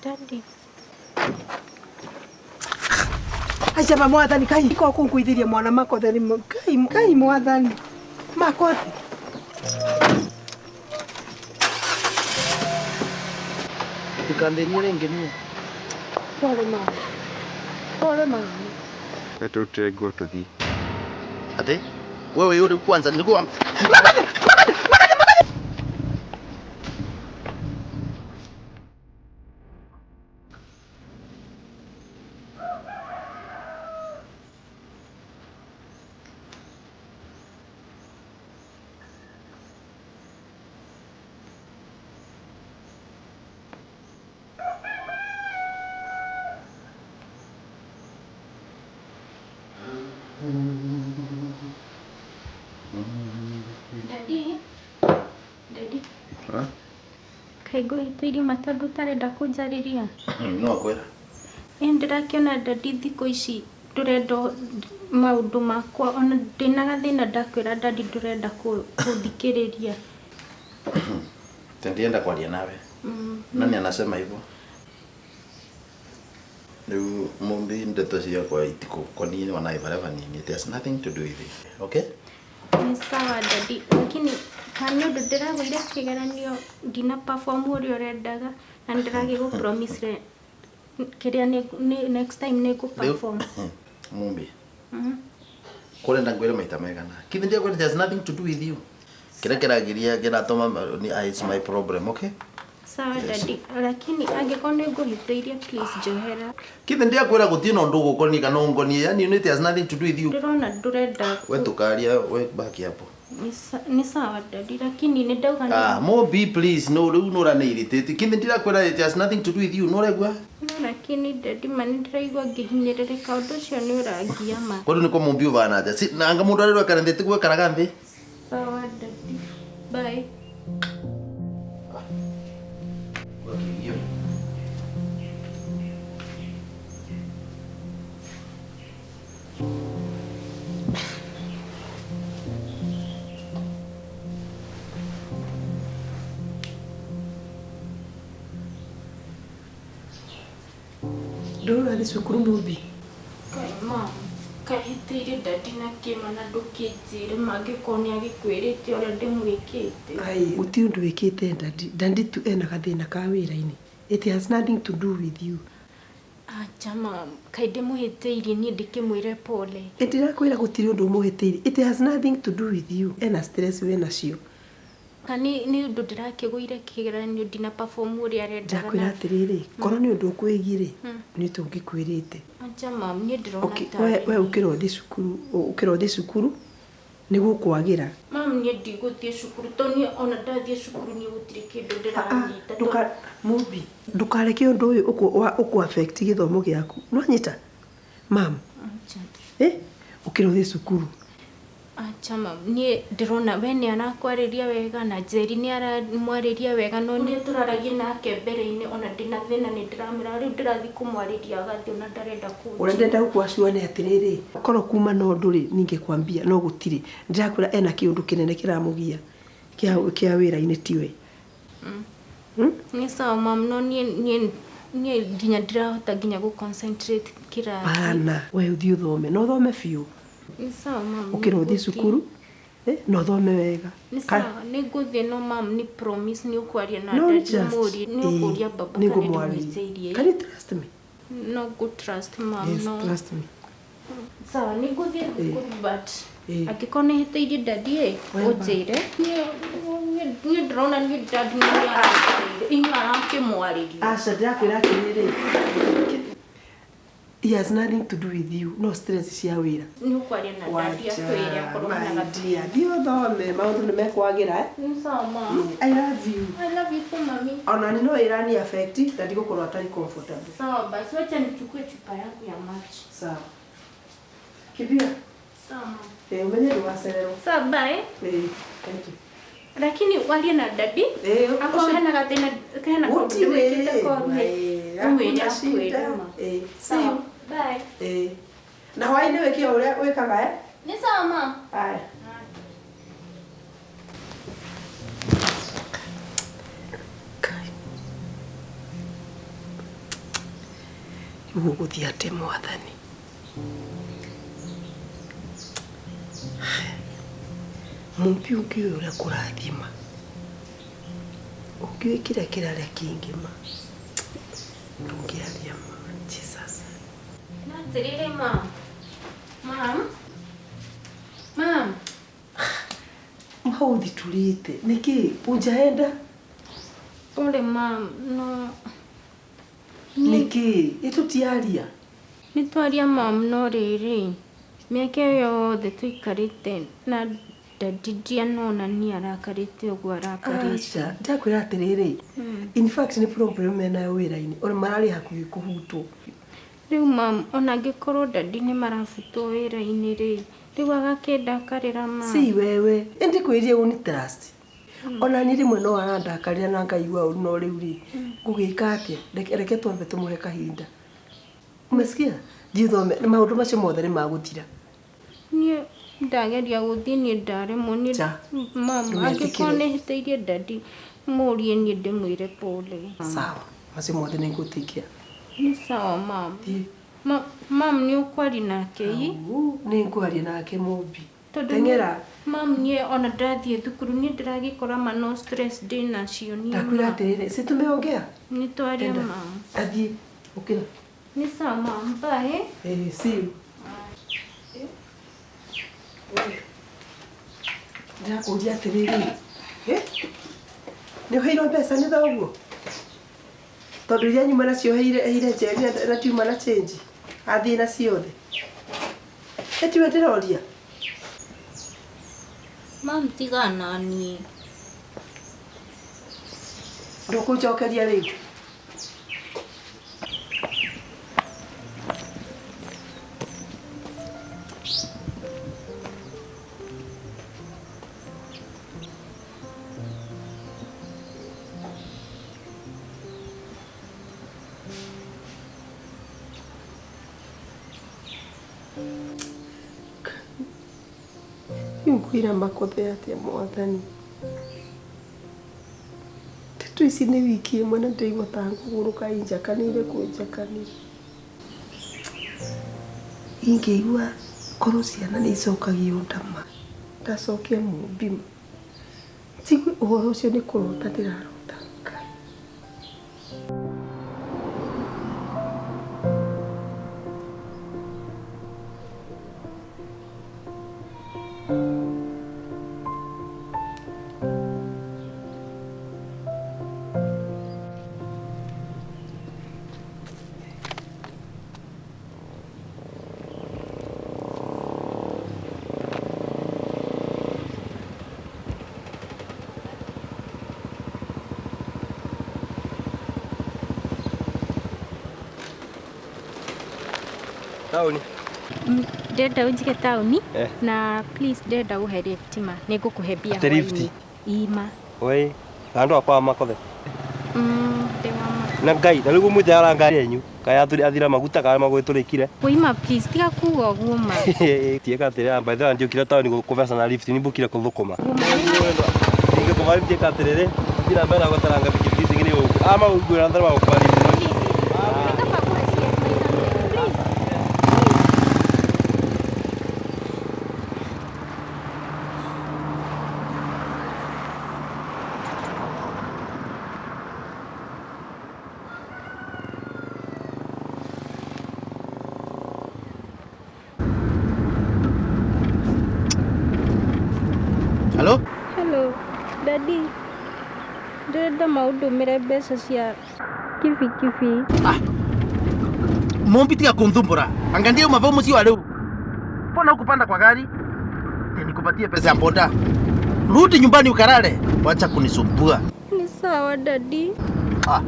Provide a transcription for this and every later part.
Daddy. Aca mwathani kai ko kunguithiria mwana makothe ni kai kai mwathani makothe. Ndikandĩnie rĩngĩ niĩ. Pole mama. Pole mama. Tũrutire nguo tũthiĩ. Ati wewe yule kwanza nilikuwa Daddy. Daddy. Kaĩ ngũhĩtĩirie ma tondũ ũtarenda kũnjarĩria? No kwĩra. Ĩ ndĩrakĩona daddy thikũ ici ndũrenda maũndũ makwa ona ndĩna gathĩna ndakwĩra daddy ndũrenda kũthikĩrĩria. Ndienda kwaria nawe. Nani anasema hivyo? Rĩu Mumbi ndeto ciakwa itikũkoniĩ ona ibaraba nini. It has nothing to do with it. Okay? Nĩ sawa daddy, lakini ka nĩ ũndũ ndĩragũire kĩgeranio ndina perform ũrĩa ũrendaga na nĩ promise kĩrĩa nĩ next time nĩ ngũ perform. Mumbi. Kũrenda ngwĩre maita megana. Kithi ndiakwĩra it has nothing to do with you. Kĩrĩa kĩragiria kĩratũma ni it's my problem, okay? Sawa daddy, lakini angĩkorwo nĩ ngũhĩtĩirie please njohera. Kithi ndiakwĩra gũtirĩ na ũndũ ũgũkoniĩ kana ũngoniĩ. Yani it has nothing to do with you. Ndĩrona ndũrenda We tukaria we baki hapo. Nĩ sawa daddy, lakini nĩ ndauga nĩ Ah, Mumbi please no rĩu no ũrani irritate. Kithi ndirakwĩra it has nothing to do with you. No ũraigua? No lakini daddy ma nĩ ndĩraigua ngĩhinyĩrĩrĩka ũndũ ũcio nĩ ũrangia ma. Kwani niko Mumbi ũbana atĩa? Si na anga mũndũ arerwo ekare thĩ tiguo ekaraga thĩ. Sawa daddy. Bye. Wakĩgio. Ndũrathi cukuru Mumbi. Kaĩ mom, kahĩtĩirie daddy na kĩma na ndũkĩnjĩre mangĩkorwo nĩ agĩkwĩrĩte ũrĩa ndĩmwĩkĩte. Ai, gũtirĩ ũndũ wĩkĩte daddy. Daddy tu ena gathĩna ka wĩra-inĩ. It has nothing to do with you. Acha mom, kaĩ ndĩmũhĩtĩirie niĩ ndĩkĩmwĩre pole. Ndĩrakwĩra gũtirĩ ũndũ ũmũhĩtĩirie. It has nothing to do with you. Ena stress we nacio. Ka nĩ ũndũ ndĩrakĩgũire kĩgeranio ndina perform ũrĩa arendaga. Ndakwĩra atĩrĩrĩ, korwo nĩ ũndũ ũkwĩgiĩ rĩ, nĩ tũngĩkwĩrĩte. Acha mom, niĩ ndĩrona Okay, tarĩ. we ũkĩra ũthiĩ cukuru, ũkĩra ũthiĩ cukuru nĩ gũkwagĩra. Mom, niĩ ndigũthiĩ cukuru tondũ niĩ ona ndathiĩ cukuru niĩ gũtirĩ kĩndũ ndĩranyita. Nduka Mumbi, ndukareke ũndũ ũyũ ũkũ affect gĩthomo gĩaku. Nĩwanyita? Mam. Acha. Ũkĩra ũthiĩ cukuru. Acha mam, niĩ ndĩrona we nĩ arakwarĩria wega na Njeri nĩ aramwarĩria wega no niĩ tũraragia nake mbere-inĩ ona ndĩna thĩna nĩ ndĩramwĩra rĩu ndĩrathiĩ kũmwarĩria agathiĩ ona ndarenda kũnjĩra. Ũrĩa ndĩrenda gũkwacua nĩ atĩrĩrĩ, korwo kuma na ũndũ rĩ, ningĩkwambia no gũtirĩ. Ndĩrakwĩra ena kĩũndũ kĩnene kĩramũgia kĩa wĩra-inĩ tiwe. Nĩ sawa mam, no niĩ nginya ndirahota nginya gũ concentrate kĩrathi. Bana, we ũthiĩ ũthome, na ũthome biũ. Nĩ sawa mam. Ũkĩra ũthiĩ cukuru, na ũthome wega. Nĩ sawa, nĩ ngũthiĩ no mam nĩ promise nĩ ũkwaria na daddy ũmũrie, nĩ ũkũria baba kana ndĩmũhĩtĩirie. Can you trust me? No go trust mam, Yes, no. trust me. Sawa, nĩ ngũthiĩ thukuru but angĩkorwo nĩ hĩtĩirie daddy ĩ, ũnjĩre. Niĩ ndĩrona niĩ daddy nĩ arakĩmwarĩria. Inyuĩ arakĩmwarĩria. Aca, ndĩrakwĩra atĩrĩrĩ, he has nothing to do with you. No stress cia wĩra. Nĩ ũkwaria na daddy akwĩre akorwo hena My gathĩna. dear, thiĩ ũthome, maũndũ nĩ mekwagĩra. Nĩ sawa mam. I love you. I love you too mami. Ona nĩ no ĩrani affect na ndigũkorwo atarĩ comfortable. Sawa basi, wacha nichukue chupa yangu ya maji. Sawa. Kimbia. Sawa mama. Umenye ndũgacererwo. Sawa bye. Thank you. Lakini warie na daddy. Akorwo hena gathĩna hena kaũndũ Gũtirĩ. wĩkĩte koru Wai, ũmwĩre hakuna shida. akwĩre ma. See you. Sawa. Bye. Na hwaĩ-inĩ wĩke o ũrĩa wĩkaga eh? Nĩ sawa ma. Haya. Kai. Rĩu gũgũthiĩ atĩa mwathani? Mũmbi ũngĩũĩ ũrĩa kũrathima, ũngĩũĩ kĩrĩa kĩrarĩa kĩingĩ ma, ndũngĩaria ma. Jesus. Na atĩrĩrĩ mam. Mam. Mam. Mauthi turĩte nĩkĩ unjaenda? Pole mam, no Nĩkĩ ĩtũtiaria? Nĩ twaria mam, no rĩrĩ mĩaka ĩyo yothe tũikarĩte na daddy ndianona niĩ arakarĩte ũguo arakarĩte. Aca, ndakwĩra atĩrĩrĩ, in fact nĩ problem menayo wĩra-inĩ, ona mararĩ hakuhĩ kũhutwo. Rĩu mam, ona angĩkorwo daddy nĩ marabutwo wĩra-inĩ rĩ, rĩu agakĩndakarĩra mam. Si wewe, ĩndĩ kwĩrie uni trust. Ona niĩ rĩmwe no arandakarĩra na ngaigua ũru, no rĩu rĩ, ngũgĩka atĩa? Reke twambe tũmũhe kahinda. Umesikia? Thiĩ ũthome, maũndũ macio mothe nĩ magũthira. Niĩ ndageria gũthiĩ niĩ ndaremwo niĩ. Cha. Mam, angĩkorwo Ndũgetĩkĩre. nĩ hĩtĩirie daddy, mũrie niĩ ndĩmwĩre pole. Sawa, macio mothe nĩ ngũtikia. Nĩ sawa mam. Thiĩ. Mam, nĩ ũkwaria nake ĩ? Nĩ ngwaria nake Mũmbi. Tondũ Teng'era. Mam, niĩ ona ndathiĩ thukuru niĩ ndĩragĩkora ma no stress ndĩnacio niĩ. Ndakwĩra Mam. atĩrĩrĩ, si tumeongea? Nĩ twaria Enda. mam. Athiĩ, ũkĩra. Nĩ sawa mam, bye. Eh, see you. Ndĩrakũria atĩrĩrĩ, eh? Nĩ ũheirwo mbeca nĩ thoguo? Tondũ iria nyuma nacio heire Njeri na tiuma na change. Athiĩ na ciothe. Ĩtiwe ndĩroria? Mam, tiga naniĩ. Ndũkũnjokeria rĩu? Rĩu ngwĩra makothe atĩa mwathani? Ndeto ici nĩ wiki ĩmwe na ndĩraigua ta ngũgũrũka injakanĩire kũnjakanĩra. Ingĩigua korwo ciana nĩ icokagio ndama, ndacokia Mũmbi ma. Njigue ũhoro ũcio nĩ kũrota ndĩrarota. Ngai. Taũni. Ndĩrenda ũnjige taũni Eh. na please ndĩrenda gũhe lift ma, nĩ ngũkũhe mbia Atĩ lift? hwaĩ-inĩ. Ima. Oi, andũ akwa makothe. Ndĩ wa ma. Na Ngai, na rĩu mwĩte ara ngari yanyu. Kaya athira maguta kana magwĩtũrĩkire. Wĩima please, tiga kuga ũguo ma. Tieka atĩrĩ, by the way ndiũkire taũni kũbeca na lift, nĩ mbũkire kũthũkũma. Ingĩkũba lift ĩka atĩrĩrĩ, thira mbere na gũtaranga bikibiki ici nĩ ũguo. Ama ũguo na thara gũkũba lift. Hello? Hello, Daddy. Ndĩrenda maũndũmĩre mbeca cia kibikibi. Ah. Mumbi tiga kunthumbura. Angalia umavaa msi wa leo. Mbona hukupanda kwa gari? Nikupatie pesa ya boda. Rudi nyumbani ukalale. Wacha kunisumbua. Ni sawa daddy. Ah.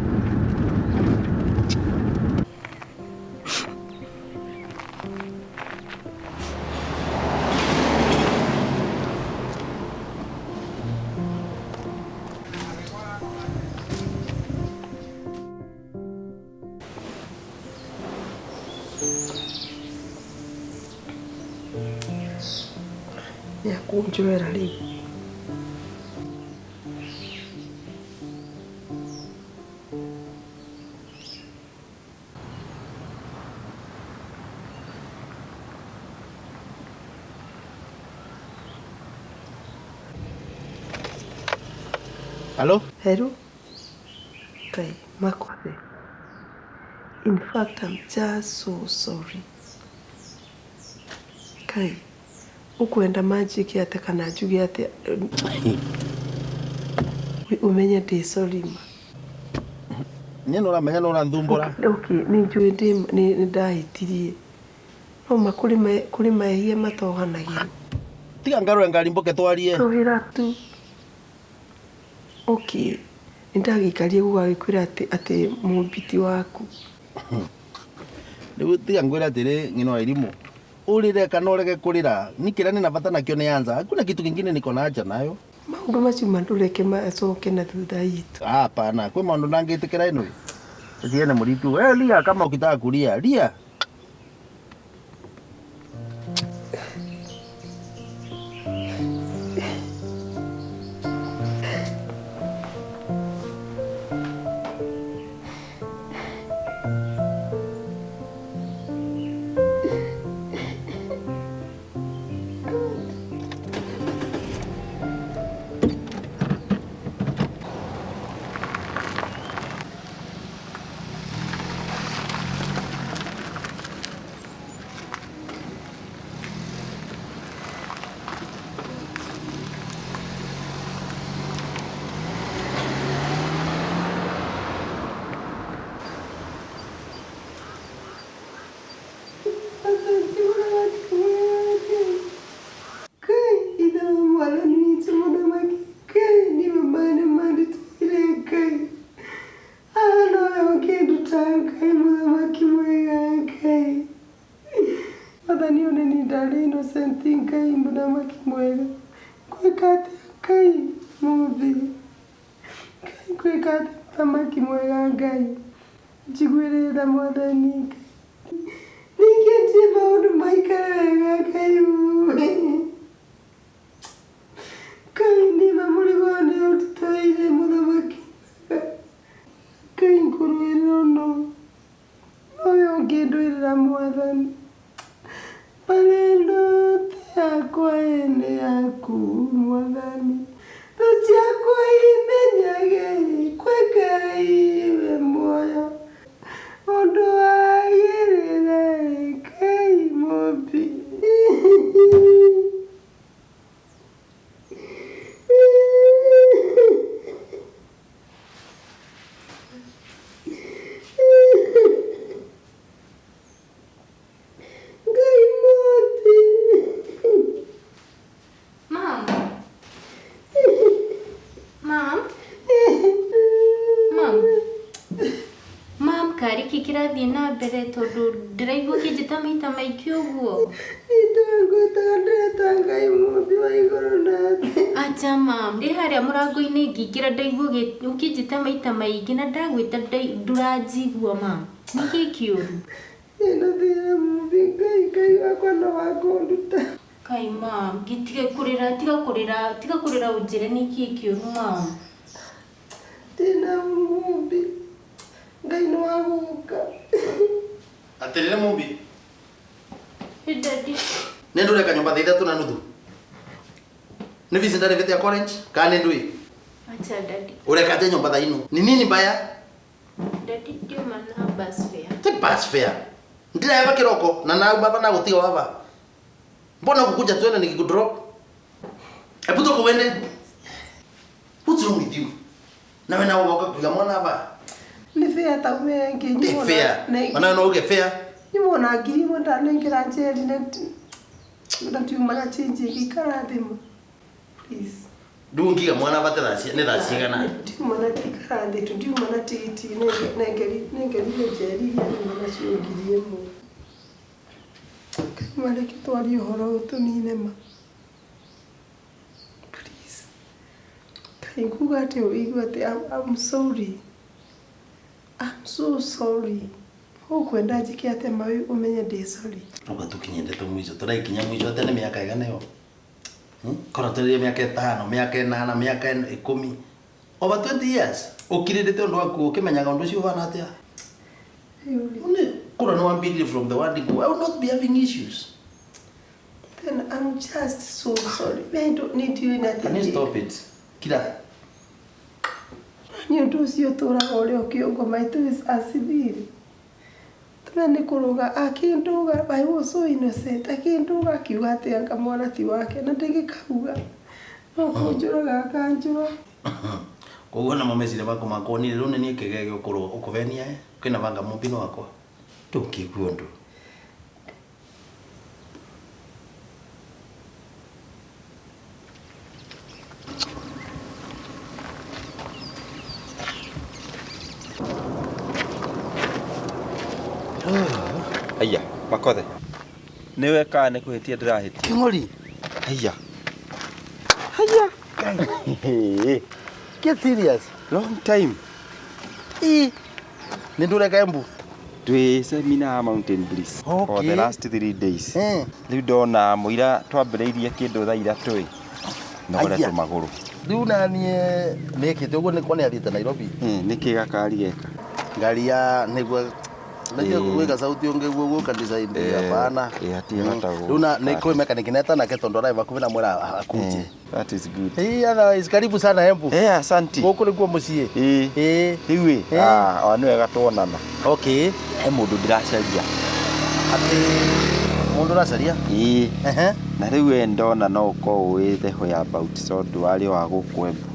Nĩ akũnjoera rĩu. Hello? Hello? Kai, Makwathe. In fact, I'm just so sorry. Kai, ukwenda manjike atia kana njuge atia umenye ndi sorry ma. Niĩ nĩũramenya nĩũranthumbũra. Okay, nĩ njũĩ nĩ ndahĩtirie. No ma kũrĩ mehia matohanagĩrwo. Tiga ngarũre ngari mboke twarie. Tũhĩra tu. Okay, nĩ ndagĩikarie gũgagĩkwĩra atĩ mũmbiti waku. Rĩu tiga ngwĩre atĩrĩ ng'ino wa irimũ. Ũrĩre kana ũrege kũrĩra, ni kĩrĩa nĩna bata nakĩo nĩ answer. Hakuna kitu kingine niko na haja nayo. Maũndũ macio mandũreke macoke na thutha itũ. Hapana, kwĩ maũndũ ndangĩtĩkĩra ĩno. Tusiende mũritu. Eh, lia kama ukitaka kulia, lia. Kĩrathiĩ na mbere tondũ ndĩraigua ũkĩnjĩta maita maingĩ ũguo. Ngwĩtaga ndĩreta Ngai mũmbi wa igũrũ na thĩ. Acha mam, ndĩ harĩa mũrango-inĩ ngĩingĩra ndaigua ũkĩnjĩta maita maingĩ na ndagwĩta ndũranjigua mam. Nĩkĩ kĩũru? Ĩno thĩna mũmbi Ngai, Ngai wakwa no wakũnduta. Kai mam, gĩtige kũrĩra, tiga kũrĩra, tiga kũrĩra ũnjĩre nĩkĩ kĩũru mam. Ndĩna mũmbi Ngai nĩ wa gũka. Atĩrĩrĩ mũmbi. Daddy. Nĩ ndũreka nyũmba thaa 3:30. Nĩ fees ndarĩbĩte ya college kana nĩ ndũĩ? Acha daddy. Ũreka atĩa nyũmba thaa ino? Ni nini mbaya? Daddy ndiuma na bus fare. Ti bus fare. Ndĩraheba kĩroko na nauma ba na gũtiga waba. Mbona ukukuja tuende nikikudrop? Hebu toka uende. What's wrong with you? Nawe nawe woka kuiga mwana hapa. Nĩ fair ta ume Ti fair. Ona no uge fair. Nyimona ngiri ĩmwe ndanengera Njeri na ndiuma na change ĩgĩikara thĩ ma. Please. Ndungiga mwana bate thaa nĩ thaa cigana? Ndiuma na ikara thĩ tu ndiuma na tigiti nengerire Njeri iria nyuma nacio 1,000. Mareke twarie ũhoro ũyũ tũnine ma. Please. Kai nguga atĩ ũigue atĩ I'm sorry. I'm so sorry. Ũkwenda njĩke atĩa ma ũmenye ndĩ sorry. Roka tukinye ndeto mwico tũraikinya mwico atĩ nĩ mĩaka ĩgana ĩyo. Korwo tũrĩ mĩaka 5, mĩaka 8, mĩaka 10. Over 20 years. Ũkirĩrĩte ũndũ waku ũkĩmenyaga ũndũ ũcio ũhana atĩa. Kũrwo nĩ wambĩrĩrie from the word go, I will not be having issues. Then I'm just so sorry. I don't need you in Can you stop it? Kira. Nĩ ũndũ ũcio ũtũraga ũrĩ o kĩongo maitũ acithiri. Tũme nĩ kũrũga akĩndũga I was so innocent akĩndũga akiuga atĩ anga mwana ti wake na ndĩgĩkauga no kũnjũraga akanjũra. Koguo namo meciria maku makuonire rĩu nĩ niĩ kĩgege ũkũrũ ũkũvenia ĩ kwĩna banga mũmbino wakwa ndũngĩigua ũndũ. Haiya, Makothe. Nĩwe kana nĩ kũhĩtia ndĩrahĩtia? Kĩng'ori. Haiya. Haiya. Get serious. Long time. Ĩ. Nĩ ndũreka Embu? Twĩ seminar ya Mountain Bliss. Okay. For the last 3 days. Eh. Rĩu ndona mũira twambĩrĩirie kĩndũ thaa 3 ĩ. Nogoretwo Aya. magũrũ. Rĩu naniĩ nĩkĩte ũguo nĩ nĩ athiĩte Nairobi. Nĩkĩ gakari geka? Ngari ya nĩguo najua Eh. gwĩka sauti ũngĩ guo guo kandesign Eh, hapana. eh, hatirĩ bata Rĩu na nĩ kwĩ mechanic neta nake tondũ arĩ hakuhĩ na mwĩra akuje. That is good. Eh, otherwise karibu sana Embu. Eh, asante. Gũkũ nĩkuo mũciĩ. Ĩ. Ĩ. Rĩu ĩ, Eh. ah, o nĩ wega tuonana. Okay. He mũndũ ndĩracaria. Atĩ mũndũ ũracaria? Ĩ. Ehe. Na rĩu we ndona no ũkorwo ũĩ the whereabout tondũ warĩ wa gũkũ Embu.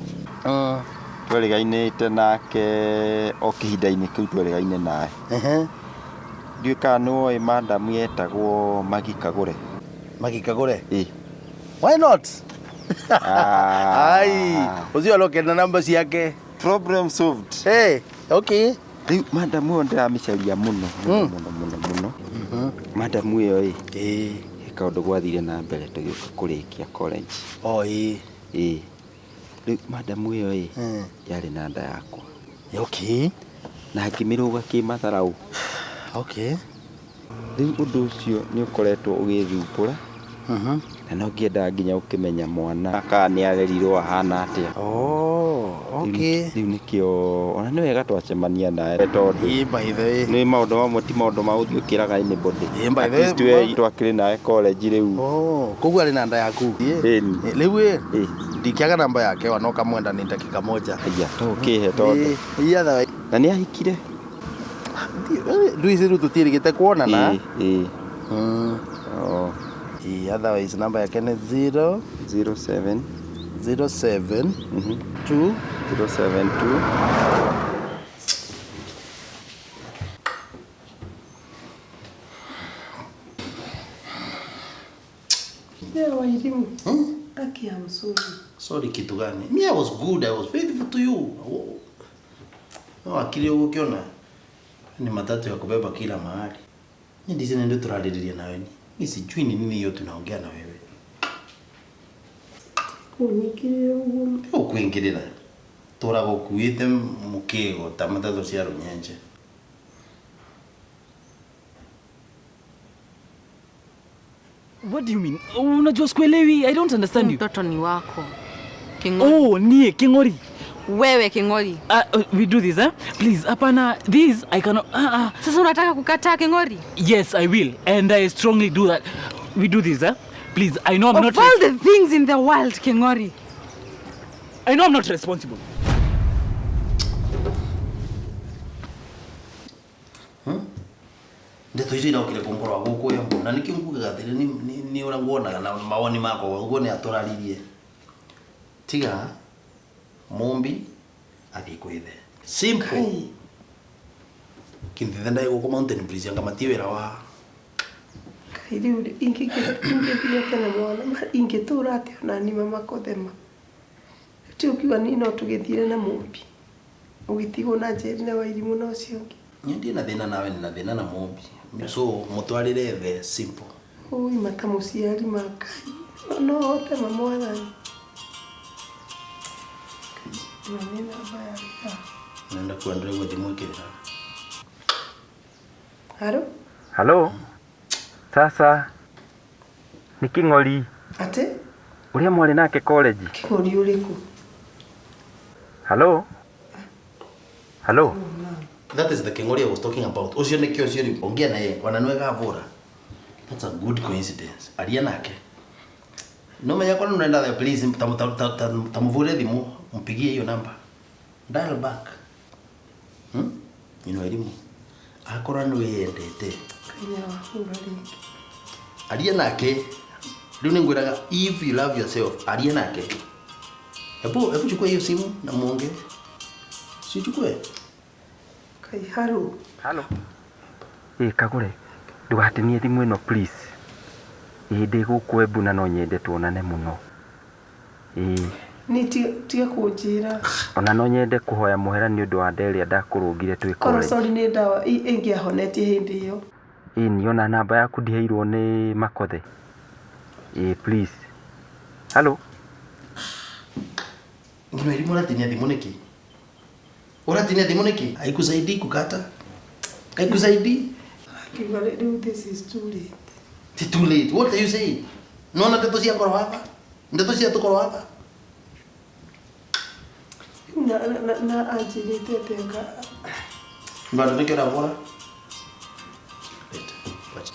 Twerĩgainĩte nake o kĩhinda-inĩ kĩu twerĩgaine naye. Ehe. Ndiũĩ kana nĩ woĩ madam yetagwo Magi Kagũre. Magi Kagũre? Ĩ. Why not? Ah. Ai, ũcio arokena namba ciake. Problem solved. Hey, okay. Rĩu madam ĩyo ndĩramĩcaria mũno mũno mũno mũno mũno. Madam ĩyo ĩ. Ĩ. He kaũndũ gwathire na mbere tũgĩũka kũrĩkia college. Oh, ĩ. Ĩ. Rĩu madam ĩyo ĩ yarĩ na nda yakwa. Okay. Na ngĩmĩrũga kĩmatharaũ. Okay. Rĩu ũndũ ũcio nĩ ũkoretwo ũgĩthumbũra. Na no ngĩendaga nginya ũkĩmenya mwana kana nĩ arerirwo ahana atĩa. Oh, okay. Rĩu nĩkĩo ona nĩ wega twacemania nawe tondũ Ĩ, by the way. nĩ maũndũ mamwe ti maũndũ ma gũthiĩ ũkĩraga anybody. Ĩ, by At the way, least we twakĩrĩ nawe college rĩu. Oh, koguo arĩ na nda yaku. Ĩni. Rĩu ĩ ndikĩaga namba yake ona ũkamwenda ni dakika moja. Aya, to ũkĩhe tondũ. Ĩ, otherwise. Na nĩ ahikire? Rĩu ici rĩu tũtiĩrĩgĩte kuonana. Ĩ, ĩ. Oh. Ĩ, otherwise namba yake nĩ 0 07 07 2 072 Yeah, Wairimu. Aki, I'm sorry. Sorry kitu gani? Me I was good, I was faithful to you. No akili ũgũkĩona ni matatu ya kubeba kila mahali. Ni ndizi ndio turarĩrĩria nawe ni. Mimi sijui ni nini hiyo tunaongea na wewe. Kũnyingĩrĩra ũguo. Ũkwingĩrĩra. Tũraga ũkuĩte mũkĩgo ta matatũ cia rũnyenje. What do you mean? Unajua sikuelewi. I don't understand you. Mtoto ni wako. King'ori. Oh, nie King'ori. Wewe King'ori. We do this, eh? Please, hapana. This I cannot. Sasa unataka kukataa King'ori? Yes, I will. And I strongly do that. We do this, eh? Please, I know I'm Of not all the things in the world, King'ori. I know I'm not responsible. Ndeto icio iraukire kũngorwa gũkũ Embu na nĩkĩo ngugaga atĩrĩ nĩ ũrĩa nguonaga na mawoni makwa ũguo nĩ atũraririe. Tiga Mumbi athiĩ kwĩ ithe. Simple. Kintithe ndai gũkũ Mountain Breeze anga matie wĩra wa Kai rĩu ingĩthiĩ atĩa na mwana ingĩtũra atĩa ona niĩ mama Kothema. Ti ũkiuga niĩ no tũgĩthiire na Mũmbi. Ũgĩtigwo na Njeri na Wairimũ na ũcio ũngĩ. Niĩ ndirĩ na thĩna nawe nĩ na thĩna na Mũmbi. So mũtwarĩre the simple. Ũi mata mũciari ma Ngai. No hote ma mwathani. Ĩyo nĩ namba ya wĩra. Nenda kuendelea gũthiĩ mwĩkĩrĩra. Haro? Halo? Sasa nĩ King'ori. Atĩ? Ũrĩa mwarĩ nake college. Kĩng'ori ũrĩkũ? Halo? Halo? That is the King'ori I was talking about. Ũcio nĩkĩo ũcio rĩ ongea naye ona nĩwe gavũra. That's a good coincidence. Aria nake. No menya kwa nenda the please tamuvure thimũ mpigie hiyo namba. Dial back. Ino elimu. Akorwo nĩ wĩyendete. Kanya wahũra rĩngĩ. Aria nake. Rĩu nĩ ngwĩraga if you love yourself, aria nake. Hebu hebu chukua hiyo simu na muongee. Si uchukue. Kai haro. Halo. Ĩ Kagũre, ndũgatinie thimũ ĩno please. Ĩ ndĩ gũkũ Embu na no nyende tuonane mũno. Ĩ Ni tiga kũnjĩra. ona no nyende kũhoya mũhera nĩ ũndũ wa nda ĩrĩa ndakũrũngire twĩ college. Korosori nĩ ndawa ĩngĩahonetie hĩndĩ ĩyo. Ĩ ni ona namba yaku ndiheirwo nĩ Makothe. Ĩ please. Halo. Ngino elimu ũratinia thimũ nĩkĩ? Ũratinia thimũ nĩkĩ? Haikusaidii kukata. Haikusaidii. Akiuga rĩu this is too late. It's too late. What are you saying? Nona ndeto cia ngoro hapa? Ndeto cia tukoro hapa? Rĩu na anjĩrĩte atĩa nga Bado nĩkĩo ũrahũra? Leta. Wacha.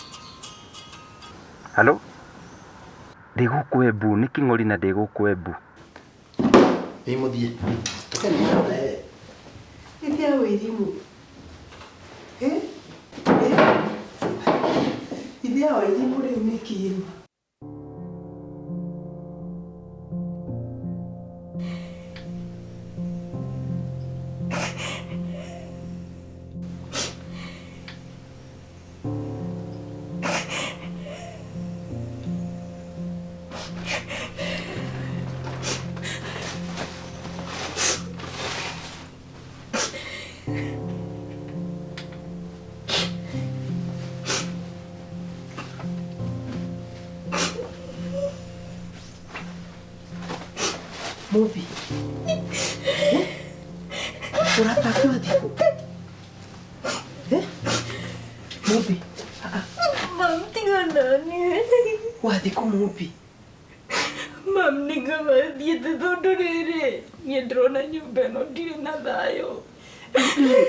Halo. Ndĩ gũkũ Embu, nĩ Kĩng'ori na ndĩ gũkũ Embu. Ĩ mũthiĩ. Tokeni na yeye. Ithĩ ya wĩrimũ. Eh? Eh? Ithĩ ya wĩrimũ rĩu nĩ kĩĩ? Mubi. Eh? Ũrapakiwa thikũ? Eh? Mubi. Mam, tiga nani. Wathiĩ kũ Mubi? Mam, nĩngamathiĩte tondũ rĩrĩ niĩ ndĩrona nyũmba ĩno ndirĩ na thayũ.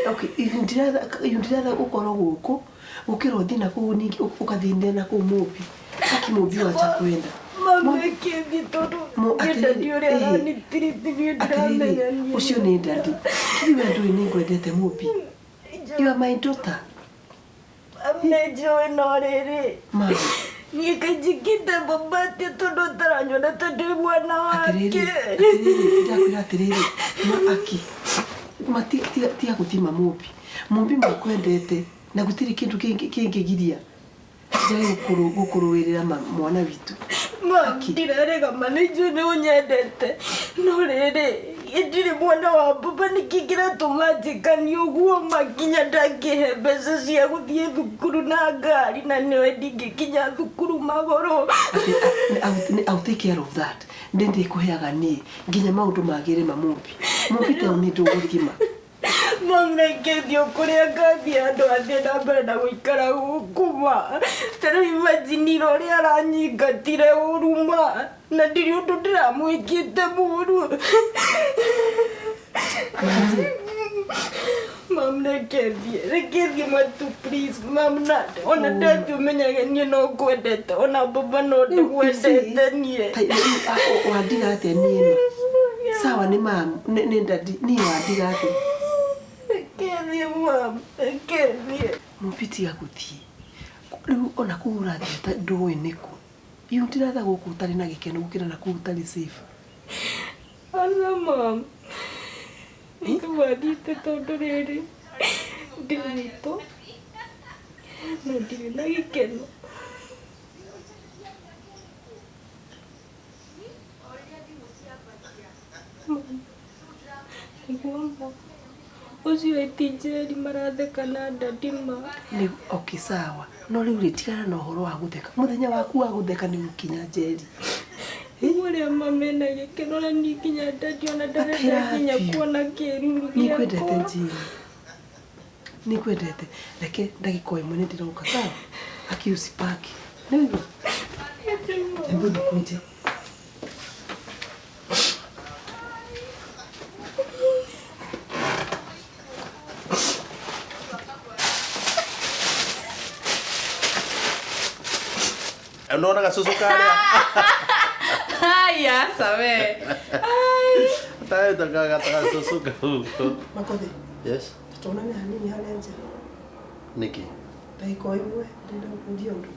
Okay, ndiratha ũkorwo gũkũ gũkĩra ũthiĩ na kũu ningĩ ũkathĩnĩra na kũu Mubi. Aki Mubi wacha kwenda. Mam, reke thiĩ tondũ niĩ ndadi ũrĩa aranitirithi niĩ ndiramenya Atĩrĩrĩ, niĩ. ũcio nĩ ndadi. Hihi we ndũĩ nĩ ngwendete Mubi? You are my daughter. Mam, nĩnjũĩ no rĩrĩ Mam. niĩ kainjĩkĩte baba atĩa tondũ ũtaranyona ta ndĩ mwana wake. Atĩrĩrĩ, atĩrĩrĩ, ndakwĩra atĩrĩrĩ, ma aki ma tiga gũthima Mũmbi. Mũmbi makwendete na gũtirĩ kĩndũ kĩngĩgiria njage gũkũrũĩrĩra mwana witũ. Mam, ndirarega ma nĩnjũĩ nĩ ũnyendete no rĩrĩ ndirĩ mwana wa baba nĩkĩ kĩratũma njĩkanie ũguo ma nginya ndangĩhe mbeca cia gũthiĩ thukuru na ngari na nĩwe ndingĩkinya thukuru magũrũ. I'll take care of that. Ndĩ ndĩkũheaga niĩ nginya maũndũ magĩre ma Mũmbi. Mũmbi ta nĩ ndũgũthima. Mam, reke thiĩ kũrĩa ngathiĩ andũ athiĩ na mbere na gũikara gũkũ ma. Ta rĩu imagine ira ũrĩa aranyingatire ũru ma na ndirĩ ũndũ ndĩramwĩkĩte mũru. Mam, reke thiĩ matu please mam, na ona ndathiĩ ũmenyage niĩ no ngwendete ona baba no ndĩgwendete niĩ. Wandiga atĩa niĩ ma? Sawa nĩ mam, nĩ ndadi, niĩ wandiga atĩa? Reke thiĩ mam, reke thiĩ. Mũmbi tiga gũthiĩ. Rĩu ona kũu ũrathiĩ ndũĩ nĩkũ. Iũ ndiratha gũkũ ũtarĩ na gĩkeno gũkĩra na kũu ũtarĩ safe. Aca mam, nĩkũbathiĩte tondũ rĩrĩ ndĩ gwitũ na ndirĩ na gĩkeno. Mam, nĩguo ma ũcio eti Njeri maratheka na ndadi ma. Rĩu okay sawa, no rĩu rĩ tigana na ũhoro wa gũtheka. Mũthenya waku wa gũtheka nĩ ũkinya Njeri. Rĩu ũrĩa mama ena gĩkeno na niĩ nginya ndadi ona ndarenda nginya kuona kĩruru Nĩngwendete gĩakwa. Njeri. Nĩngwendete. Reke ndagĩka o ĩmwe nĩ ndĩroka sawa? Aki usipaki. Nĩwaigua? Hebu nikuje. Unaona gasusu karia? Haya, sawe. Ai. Tayo tagagataga Makothi. Yes. Tuonane hanini harĩa nja. Niki. Ndagĩka o ĩmwe ndĩrenda gũkũria ũndũ.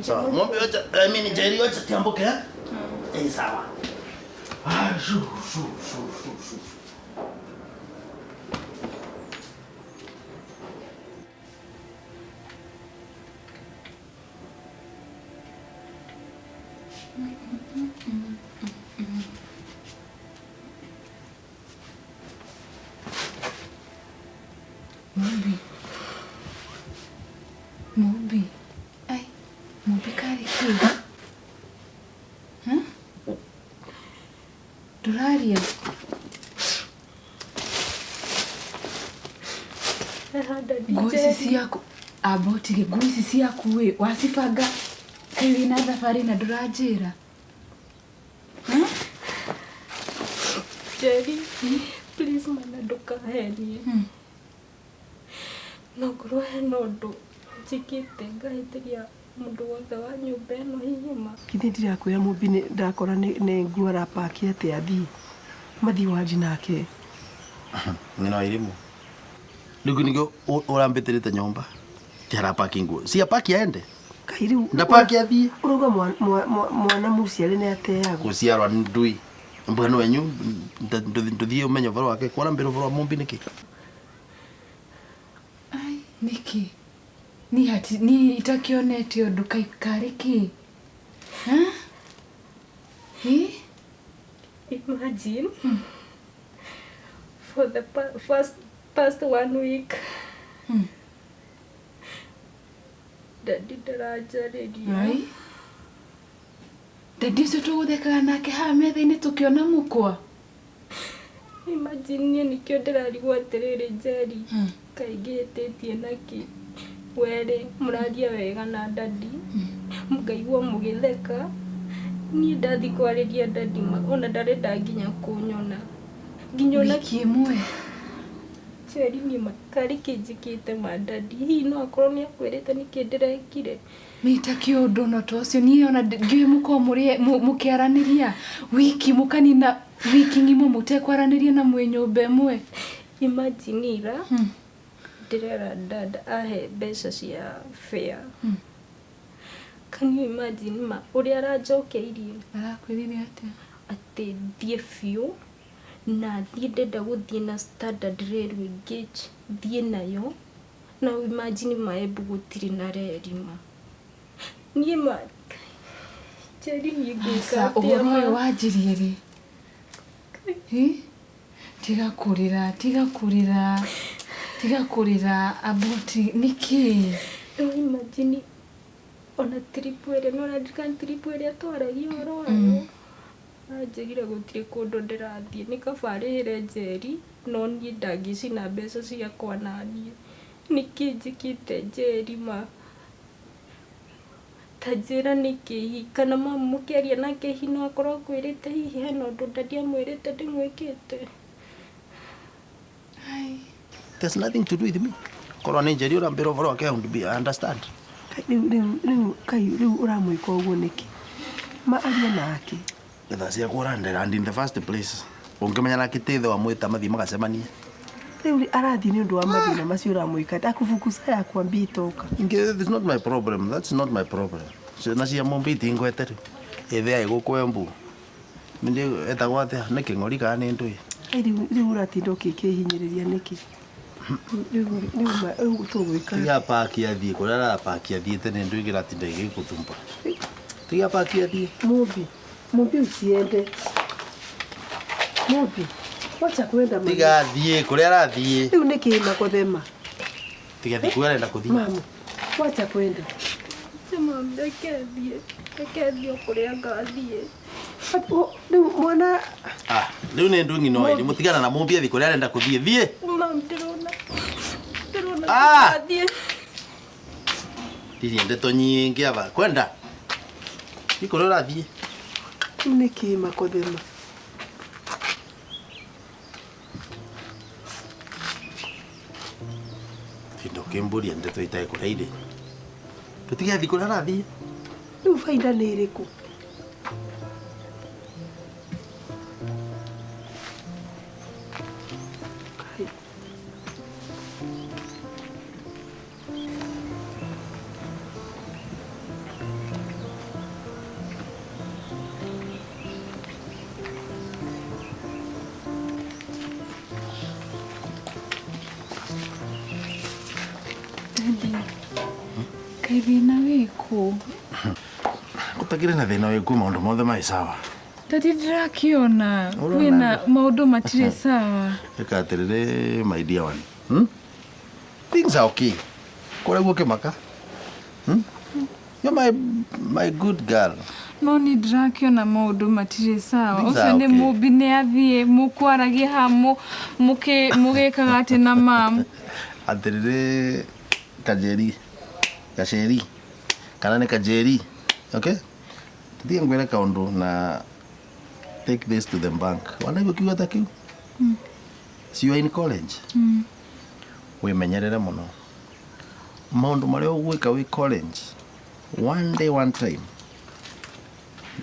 Sawa, Mumbi wacha, I mean Jerry wacha tiambuke eh? Eh, sawa. Ah, shu shu shu shu shu. Mumbi. Mumbi. Ai, Mumbi karĩ kĩ? Ha? Ndũraria? Nguo ici ciaku amba ũtige nguo ici ciaku ĩ wacibanga kaĩ wĩna thabarĩ na ndũranjĩra? Jerry, please mana ndũkahenie. No ngorwo hena ũndũ njĩkĩte ngahĩtĩria mũndũ wothe wa nyũmba ĩno hihi ma. Githĩ ndirakwĩra Mumbi ndakora nĩ nguo arapaki atĩ athiĩ. Mathiĩ wanji nake. Ng'ina wa irimu. Rĩu nĩkĩo ũrambĩtĩrĩte nyũmba. Ti arapaki nguo. Si apaki aende. Kai rĩu Ndapaki athiĩ. Ũrauga mwana mũciare nĩ ateagwo. Gũciarwa nĩ ndui. Mbwenu wenyu ndũthiĩ ũmenye ũhoro wake. Kwarambĩra ũhoro wa Mumbi nĩkĩ? Ai, nĩkĩ? Ni hati ni itakionete ũndũ karĩ kĩ? Ha? Ĩ? Imagine. For the first past 1 week. Daddy ndaranjarĩria. Ai. Daddy ũcio tũgũthekaga nake haha metha-inĩ tũkĩona mũkwa. Imagine niĩ nĩkĩo ndĩrarigwo atĩrĩrĩ Jerry. Kaingĩ hĩtĩtie nakĩ? Werĩ mũraria wega na daddy. Mũkaigua mũgĩtheka. Niĩ ndathiĩ kwarĩria daddy ona ndarenda nginya kũnyona. Nginya ona Wiki ĩmwe. Jerry niĩ karĩ kĩ njĩkĩte ma daddy. Hihi no akorwo nĩ akwĩrĩte nĩkĩ ndĩrekire. Nĩ itakĩũndũ no ta ũcio niĩ ona ndiũĩ mũkorwo mũkĩaranĩria wiki mũkanina wiki ng'ima mũtekwaranĩria na mwĩ nyũmba ĩmwe. Imagine ira ndĩrera dad ahe mbeca cia fare. Can you imagine ma ũrĩa aranjokeirie? Arakwĩrire atĩa? Atĩ thiĩ biũ na thiĩ ndenda gũthiĩ na Standard Railway Gauge thiĩ nayo na imagine maembu gũtirĩ na reri ma. Niĩ ma Jerry niĩ ngwĩka Aca atĩa ũhoro ma? ũyũ wanjirie rĩ? Ĩ? Tiga kũrĩra, tiga kũrĩra. Tiga kũrĩra aboti nĩkĩ? No imagine ona trip ĩrĩa no ũraririkana trip ĩrĩa twaragia ũhoro wayo. Anjĩrire gũtirĩ kũndũ ndĩrathiĩ nĩ kaba arĩhĩre Jerry no niĩ ndangĩcina mbeca ciakwa naniĩ. Nĩkĩ njĩkĩte Jerry ma? Ta njĩra nĩkĩ hihi kana mamu mũkĩaria nake hihi no akorwo akwĩrĩte hihi hena ũndũ daddy amwĩrĩte ndĩmwĩkĩte. Ai. There's nothing to do with me. Korwo nĩ Njeri ũrambĩra ũhoro wake I would be understand. Kai rĩu kai rĩu ũramwĩka ũguo nĩkĩ? Ma arie nake. Thaa ciakwa ũrandera and in the first place. Ũngĩmenya nake ti ithe wa mwĩta mathiĩ magacemanie. Rĩu arathiĩ nĩ ũndũ wa mathĩna macio ũramwĩka. Akufukuza yakwambia itoka. Inge, it's not my problem. That's not my problem. Ciana cia Mumbi itingwete rĩu. Ĩthe agĩgũkũ Embu. Nĩ etagwo atĩa? Nĩ kĩng'ori kana nĩ ndũĩ? Ai rĩu ũratinda ũkĩkĩhinyĩrĩria nĩkĩ? Rĩu tũgwĩka. Tiga paki athiĩ kũrĩa arapaki athiĩte nĩ ndũĩ kĩratinda gĩgĩgũthumbũra. Tiga paki athiĩ. Mumbi, Mumbi usiende. Mumbi, wacha kwenda mama. Tiga athiĩ kũrĩa arathiĩ. Rĩu nĩkĩ makothema? Tiga athiĩ kũrĩa arenda kũthiĩ. Mamu, wacha kwenda. Mami reke thiĩ. Reke thiĩ o kũrĩa ngathiĩ. Rĩu mwana Ah, rĩu nĩ ndũĩ ng'ina wa irimũ tigana na Mumbi athiĩ kũrĩa arenda kũthiĩ. Thiĩ. Mami ndĩrona. Ndĩrona Ah! ngathiĩ. Ndirie ndeto nyingĩ aba. Kwenda? Thiĩ kũrĩa ũrathiĩ. Rĩu nĩkĩ makothema? Tinda ũkĩmbũria ndeto itarĩ kũrĩa irĩ. Tũtige athiĩ kũrĩa arathiĩ. Rĩu baida nĩ ĩrĩkũ? Kaĩ thĩna wĩkũ? Gũtakĩrĩ na thĩna wĩkũ, maũndũ mothe marĩ sawa. Daddy, ndĩrakĩona Ũrona kwĩna maũndũ matirĩ sawa. Ĩka atĩrĩrĩ, my dear one. Things are okay. Kũrĩa guo kĩmaka. You're my good girl. No nĩ ndĩrakĩona maũndũ matirĩ sawa. Things Ũcio are nĩ okay. Mũmbi nĩ athiĩ mũkwaragia haha mũgĩkaga atĩ na mam. Atĩrĩrĩ, Kajeri. Gaceri. Kana nĩ Kajeri. Okay? Tuthie ngwĩre kaũndũ na take this to the bank. Wanaigua kiugo ta kĩu? So you are in college. Wĩmenyerere mũno. Maũndũ marĩa ũgwĩka wĩ college, one day, one time,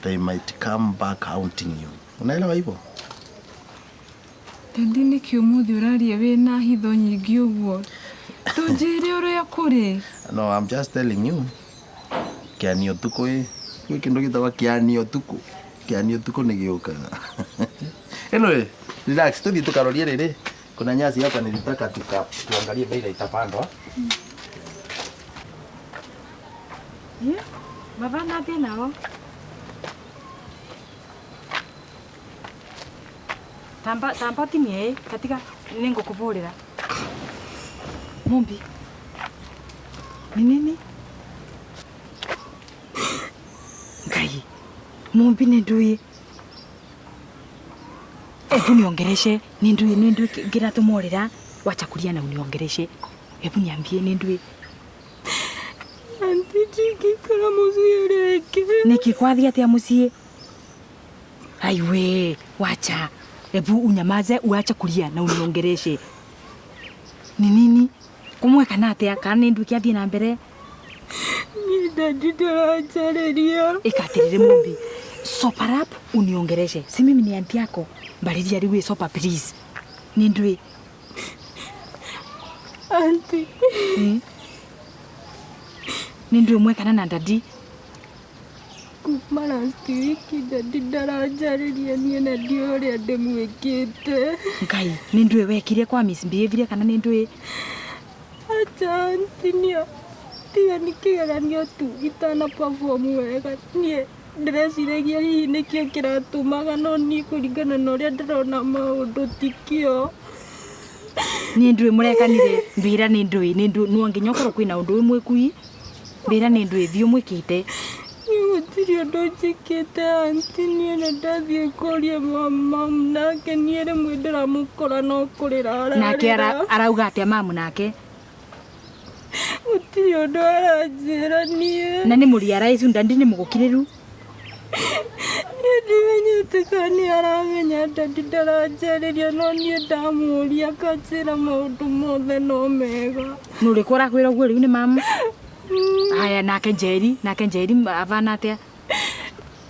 they might come back haunting you. Unaelewa hivyo? Daddy, nĩkĩ ũmũthĩ ũraria wĩna hitho nyingĩ ũguo? Tũnjĩre ũrĩa kũrĩ. No, I'm just telling you. Kĩanio tukũ ĩ. Gwĩ kĩndũ gĩtagwo kĩanio tukũ. Kĩanio tukũ nĩ gĩũkaga. Anyway, relax, tuthiĩ tukarorie rĩrĩ. Kuna nyasi hapa nilitaka tuangalie bei itapandwa. Baba nathiĩ nao tamba tamba tinie katika nĩngũkũbũrĩra. Mumbi, ni nini? Ngai, Mumbi, nĩ ndũĩ, hebu niongereshe. Nĩ ndũĩ, nĩ ndũĩ ngĩratũmorĩra. Wacha kulia na uniongereshe. Hebu niambie, nĩ ndũĩ? Auntie, ndingĩikara mũciĩ rĩngĩ. Nĩkĩ, kwathiĩ atĩa mũciĩ? Aiwe, wacha, hebu unyamaze, uache kulia na uniongereshe. Ni nini kumwe kana atia, kana nĩ ndũĩ kĩathiĩ na mbere? Niĩ daddy ndaranjarĩria. Ĩkatirĩrĩ Mumbi, sober up, uniongereshe. Si mimi ni auntie yako? Mbarĩria rĩu, sober please. Nĩ ndũĩ? Auntie. Nĩ ndũĩ mwekana na daddy? Kuma last week daddy ndaranjarĩria niĩ na ndiũĩ ũrĩa ndĩmwĩkĩte. Ngai, nĩ ndũĩ wekire kwa misbehavior kana nĩ ndũĩ? Acha auntie, niĩ tiga nĩ kĩgeranio tu itana perform wega, niĩ ndĩreciragia hihi nĩkĩo kĩratũmaga, no niĩ kũringana na ũrĩa ndĩrona maũndũ tikĩo. Nĩ ndũĩ mũrekanire? Mbĩra, nĩ ndũĩ, nĩ ndũĩ? No nginya ũkorwo kwĩna ũndũ wĩ mwĩkui. Mbĩra, nĩ ndũĩ thiũ mwĩkĩte? Niĩ gũtirĩ ũndũ njĩkĩte auntie, niĩ na ndathiĩ kũria mamu nake niĩ rĩmwe ndĩramũkora no kũrĩra Nake ararĩra. Arauga atĩa mamu nake? Gũtirĩ ũndũ aranjĩra niĩ. Na nĩ mũriaraicu daddy nĩ mũgũkirĩru? Niĩ ndimenyete kana nĩ aramenya daddy ndaranjarĩria, no niĩ ndamũria akanjĩra maũndũ mothe no mega. Nũ ũrĩkũ ũrakwĩra ũguo rĩu? Nĩ mamu? Haya, nake Njeri, nake Njeri avana atĩa?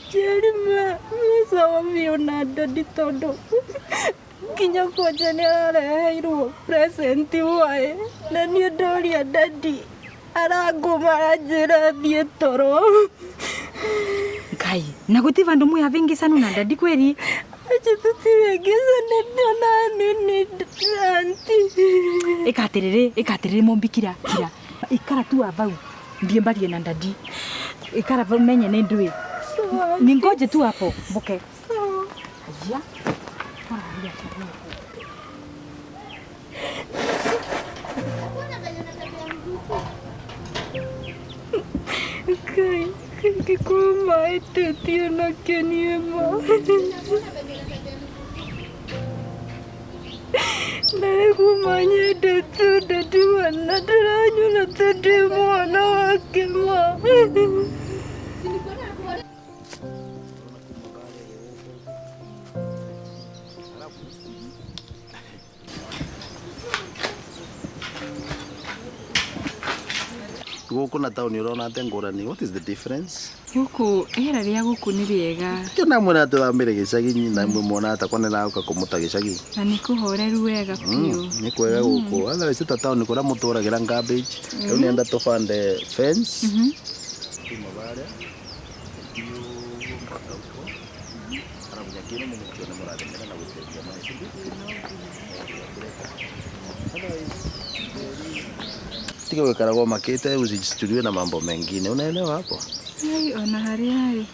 Njeri me sawa biũ na daddy, tondũ nginya kwanja nĩ arareheirwo present waĩ, na niĩ ndoria daddy arangũma aranjĩra thiĩ toro. Ngai, na gũti vandũ mwĩhavingisanu na daddy kweri? Acha, tũtiringicana ona nini, auntie. Ĩkatirĩrĩ, ĩkatirĩrĩ Mumbi, kira kira, ikara tu avau, ndie mbarie na daddy. Ikara vau, menye nĩ ndũĩ. Sawa. Ningoje tu hapo mbuke. Sawa. Aya. Aya. Ngai, ngĩkorwo maĩtĩtie nakĩo niĩ ma. Na rĩu manyendete daddy na ndĩranyona ta ndĩ mwana wake ma. Gũkũ na taũni ũrona atĩa ngũrani? What is the difference? Gũkũ rĩera rĩa gũkũ nĩ rĩega. Kĩo namwĩra tũthambĩre gĩcagi na mwona takwa nĩ raũka kũmũta gĩcagi. Na nĩ kũhoreru wega biũ. Nĩ kwega gũkũ, otherwise ta taũni kũrĩa mũtũragĩra garbage. Rĩu nĩenda tũbande fence kuma barĩa thiĩ ũguo mpaka huko, arabu nyaki ĩno mũmĩkĩone mũrathimĩra na gũitĩrĩria maĩ, si ndio? Otherwise Tiga gwikaragwo makite usijituliwe na mambo mengine. Unaelewa hapo? Ai, ona harĩa ĩ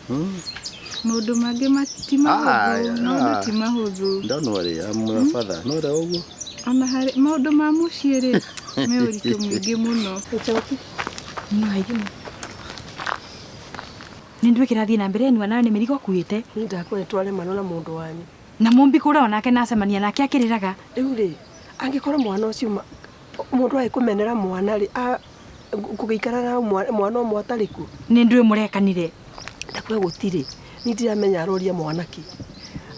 maũndũ mangĩ ti Ah, mahũthũ maũndũ ah. ti mahũthũ Don't worry, I'm your father. No ũrĩa ũguo. Ona harĩ maũndũ ma mũciĩ rĩ me ũritũ mũingĩ mũno. Nĩ nĩ kĩrathiĩ na mbere niwa nayo nĩ mĩrigo akuĩte. Niĩ ndakwa nĩ twaremanwo na mũndũ wanyu. Na mũmbi kũrĩa onake nacemania nake akĩrĩraga. Rĩu rĩ angĩkorwo mwana ũcio mũndũ agĩkũmenera mwana rĩ kũgĩikara na mwana ũmwe atarĩ kuo. Nĩ ndũĩ mũrekanire. Ndakwa gũtirĩ. Niĩ ndiramenya aroria mwana kĩ.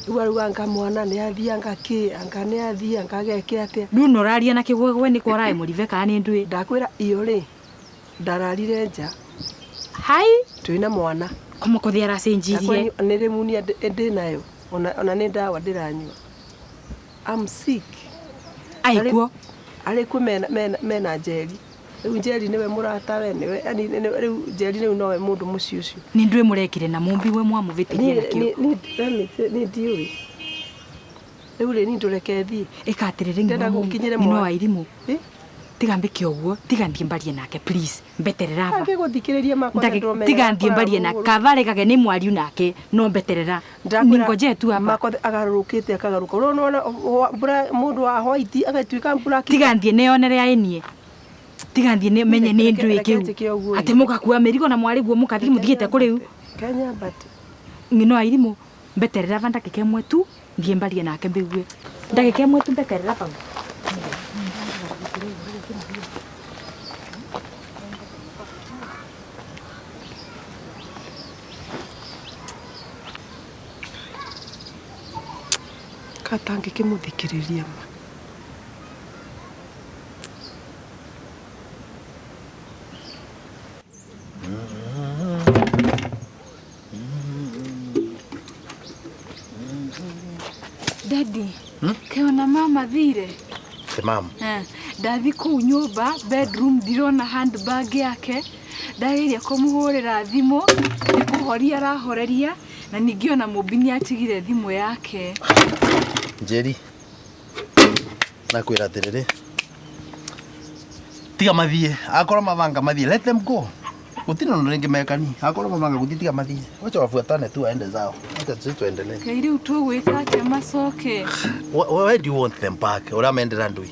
Rĩu arauga anga mwana nĩ athiĩ anga kĩ anga nĩ athiĩ anga ageke atĩa. Rĩu no ũraria na kĩgwegwe nĩ kwa ũraĩ mũribe kana nĩ ndũĩ. Ndakwĩra iyo rĩ ndararire nja. Hai twĩna mwana. Kũmũkũthĩ aracenjirie. Nĩ rĩmunia ndĩ nayo ona nĩ ndawa ndĩranyua. I'm sick. Aikuo? Arĩ kuo mena Njeri. Rĩu Njeri nĩwe mũratawe nĩwe yani rĩu Njeri rĩu nowe mũndũ mũciĩ ũcio. Nĩ ndũĩ mũrekire na mũmbi we mwamũvĩtĩrie na kĩo. Niĩ ndiũĩ. Rĩu rĩ niĩ ndũreke thiĩ. Ĩka atĩrĩrĩ Ndĩrenda gũkinyĩre ng'ino mwana. wa irimũ. Tiga mbĩke ũguo, tiga thiĩ mbarie nake please. Mbeterera aba. Angĩgũthikĩrĩria makwa nĩndĩromenya Tiga thiĩ mbarie nake. Kaba regage nĩ mwariu nake no mbeterera. Ningoje tu hapa. Makothe agarũrũkĩte akagarũka. Ũrona mũndũ wa white agatuĩka black. Tiga thiĩ neyonere aĩ niĩ. Tiga thiĩ menye nĩ ndũĩ Reke kĩu. njĩke ũguo. Atĩ mũgakua mĩrigo na mwarĩ guo mũkathiĩ mũthiĩte kũ rĩu. Kenya but Ng'ino wa irimũ mbeterera ba ndagĩka ĩmwe tu thiĩ mbarie nake mbĩgue. Ndagĩka ĩmwe tu mbeterera bau. Katangĩkĩmũthikĩrĩria ma. Daddy, kĩona mama thire. Te mam. Ndathi kũu nyũmba bedroom ndirona handbag yake ndageria kũmũhũrĩra thimũ nĩ kũhoria arahoreria na ningĩ ona mũmbi nĩ atigire thimũ yake. Njeri. Nakwĩra atĩrĩrĩ. Tiga mathiĩ, akorwo mabanga mathiĩ, let them go. Gũtirĩ na ũndũ rĩngĩ mekani. Akorwo mabanga gũthiĩ tiga mathiĩ. Wacha wafuatane tu waende zao. Wacha sisi tuendelee. Ngai rĩu tũgwĩka atĩa macoke? Why do you want them back? Ũramendera ndũĩ?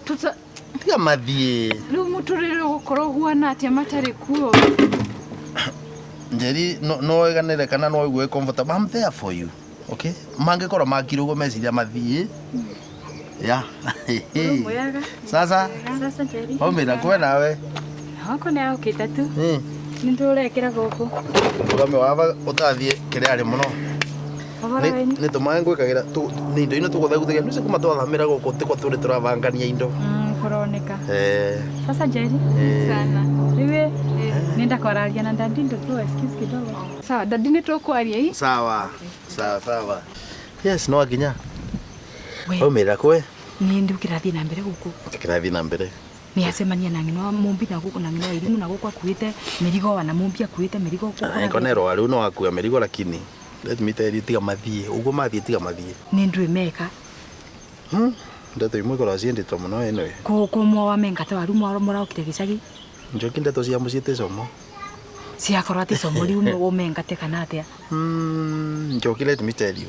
Tuta Tiga mathiĩ. rĩu mũtũrĩre ũgũkorwo ũhuana atĩa matarĩ kuo? Njeri no wiganire kana no wigue comfortable. I'm there for you. Okay? Mangĩkorwo makire ũguo meciria mathiĩ. Yeah. Mwega. Sasa Sasa Njeri. waumĩra kwe nawe. Wako nĩ aũkĩte tu. Nĩ ndũrekĩra gũkũ. Ũgame waba ũtathiĩ kĩrĩa arĩ mũno. Ũhoro wenyu? Nĩ tũmaĩ ngwĩkagĩra nĩ indo ino tũgũtheguthagia nĩcio kuma twathamĩra gũkũ tĩkwa tũrĩ tũrabangania indo. Kũroneka. Eh. Sasa Njeri. Sana. Rĩu nenda kwararia na dadi ndo tu excuse kidogo. Sawa, dadi nĩ tũkwaria i. Sawa. Sawa sawa. Yes, no nginya. We. Waumĩra kwe? Nĩ ndũ kĩrathiĩ na mbere gũkũ. Kĩrathiĩ na mbere. Nĩ acemania na ng'ino wa mũmbi na gũkũ na ng'ino wa irimũ na gũkũ akuĩte mĩrigo wana mũmbi akuĩte mĩrigo gũkũ. Niko rĩu no akua mĩrigo lakini let me tell you tiga mathiĩ ũguo mathiĩ tiga mathiĩ. Nĩ ndũĩ meka. Ndeto imwe ikoragwo ciendetwo mũno anyway. Kũ mwa wa mengate waru mũraũkire gĩcagi. Njoki ndeto cia mũciĩ ti como. Ciakorwo atĩ como rĩu ũmengate kana atĩa. Njoki let me tell you.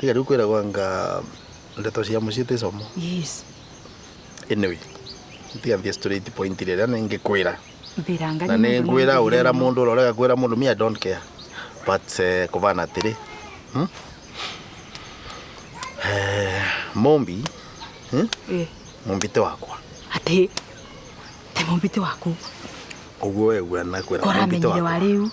Tiga rĩu kwĩragwo anga ndeto cia mũciĩ ti como. Yes. Anyway, tiga thiĩ straight point rĩrĩa nĩngĩkwĩra. Mbĩranga Na nĩ ngwĩra ũrera mũndũ ũrĩa ũrega kwĩra mũndũ me I don't care. But kũbana atĩrĩ. Mombi. Mombi te wakwa. Atĩ te mombi te waku. Ũguo wegua na kwĩra mombi te Kũramenyire wakwa. wa rĩu.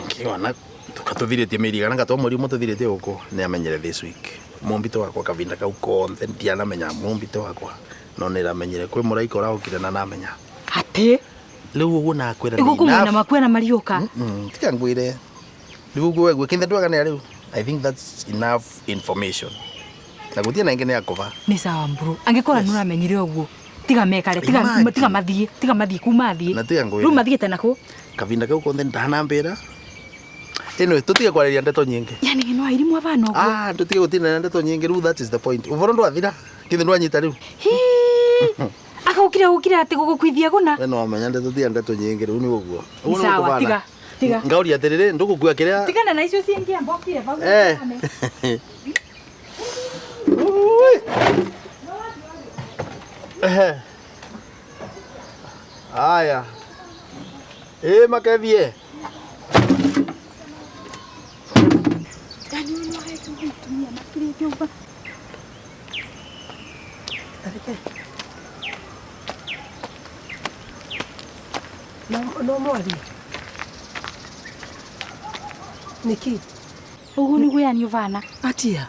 Nkiona tukatũthirĩtie mĩeri igana gatwa mweri ũmwe tũthirĩtie gũkũ nĩ amenyere this week. Mombi te wakwa kavinda kau konthe ndianamenya mombi te wakwa. No nĩramenyire kwĩ mũraika ũraũkire na namenya. Atĩ Rĩu ũguo nakwĩra nĩ Ĩgũkũ mwena enough. makuo na mariũka. Tiga ngwĩre. Rĩu ũguo wegue kĩnthe ndwaganĩra rĩu. I think that's enough information. Na gũtirĩ na ĩngĩ nĩ akũba. Nĩ sawa mburu. Angĩkorwo nĩ ũramenyire ũguo tiga mekare tiga Imagine. tiga mathiĩ tiga mathiĩ kuma thiĩ. Na tiga ngwĩre. Rĩu mathiĩte nakũ? Kavinda kau konthe ndanambĩra. Anyway, tutige kwariria ndeto nyingi. Yani no airimu abana uguo. Ah, tutige gutinda ndeto nyingi riu, that is the point. Uvoro ndwathira. Kithi ndwanyita riu. Akaukira ukira ati gugukwithia guna. We no amenya ndeto tia ndeto nyingi riu ni uguo. Ni sawa, tiga. Tiga. Ngauria atiriri ndugukua kiria. Tigana na icio ciingi ambokire vau. Eh. Eh. Aya. Eh, makethie. No mwarie. Niki? Uguo niguo yani uvana. Atia.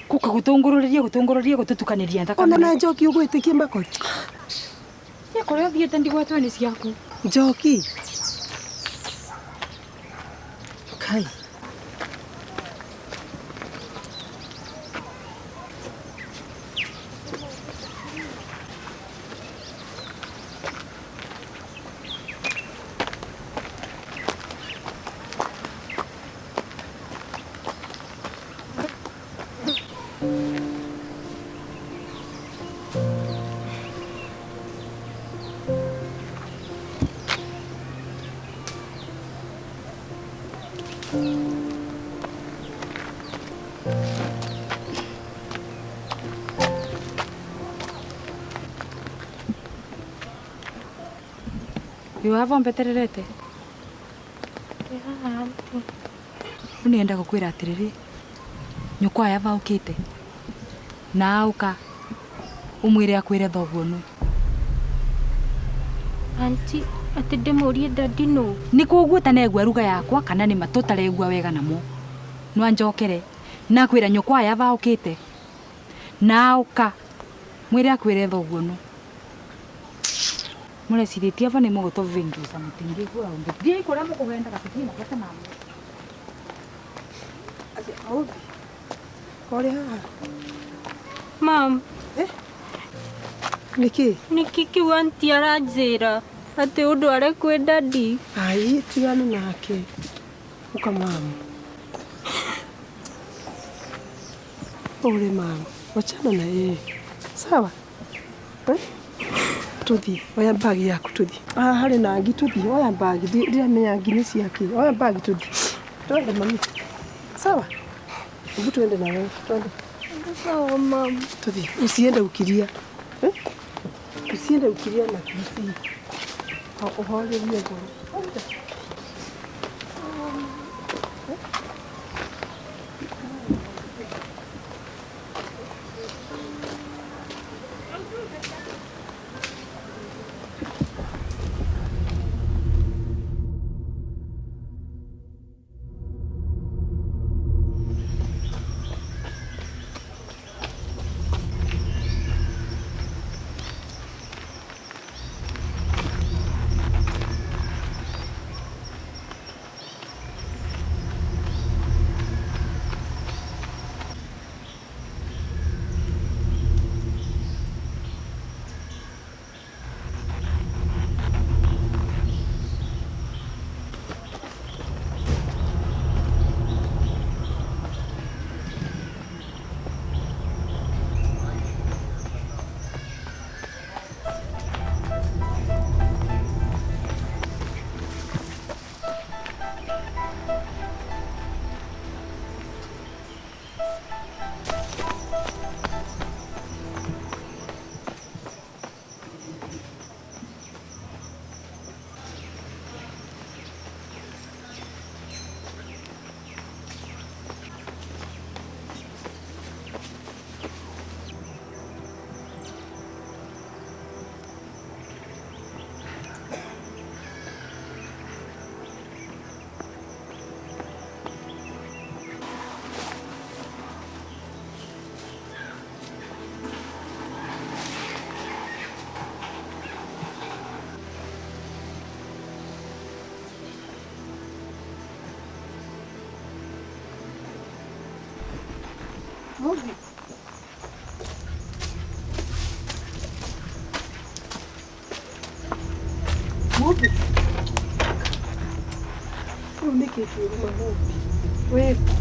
Kuka gutungururiria gutungururiria gututukaniria thakame. Ona na Njoki ugwitikia makori. Ya kuria uthiite ndigwatwo ni ciaku. Njoki. Kai. Wava mbetererete unienda gukwira atiriri nyukwa aya vaukite na auka umwire akwire thoguo nu. Auntie, ati ndimurie dadi no. Ni kuguo tanegua ruga yakwa kana ni matutaregua wega namo no anjokere na kwira nyukwa aya vaukite na auka mwire akwire thoguo nu. Murecirĩtie ava nĩ mũgũtũvingica mũtingĩigua ũndũ. Thiĩi kũrĩa mũkũgendaga tũtirĩ na bata namo. Atia, Mũmbi. Ũrĩ haha? Mam. Eh? Nĩkĩ? Nĩkĩ kĩu auntie aranjĩra atĩ ũndware kwĩ dadi? Ai, tigana nake. Ũka mamu. Pole mama. Wachana na yeye. Sawa? Eh? Tuthi, oya bagi yaku tuthi. Ah, harĩ na ngi tuthi, oya bagi, ndiramenya ngi nĩ ciake. Oya bagi tuthi. Twende mami. Sawa? Hebu tuende na wewe, twende. Sawa mama. Tuthi, usiende ukilia. Eh? Usiende ukilia na kisi. Uhorerie ngoro. Twende. Mũmbi. Mũmbi. Rĩu nĩkĩ kĩũruma Mũmbi? Wĩkũ?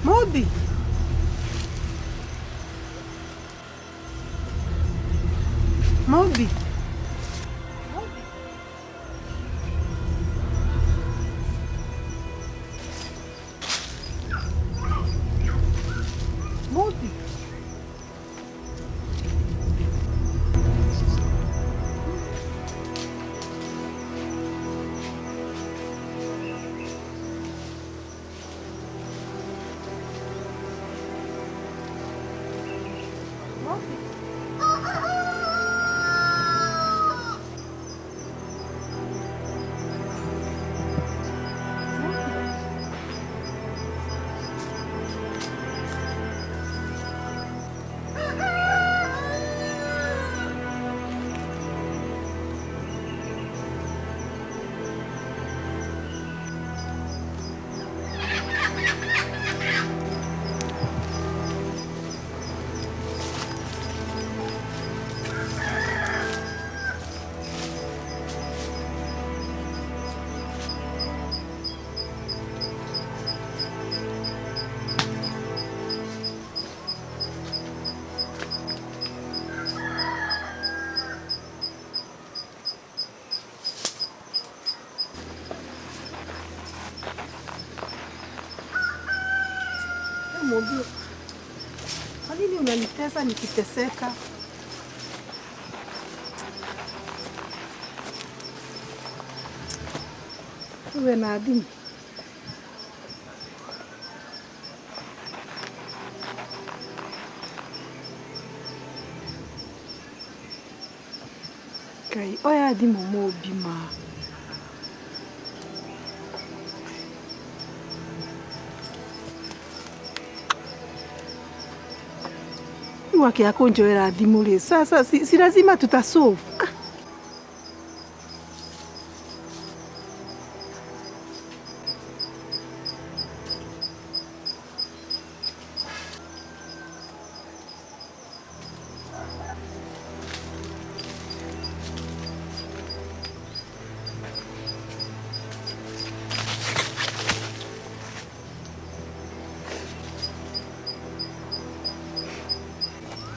Mũmbi. Mũmbi. Mũmbi. Mũmbi, kwa nini unanitesa nikiteseka? Uwe na thimũ. Ngai, oya thimũ Mũmbi ma. Wake akunjoera thimũ rĩ, sasa si lazima tutasolve.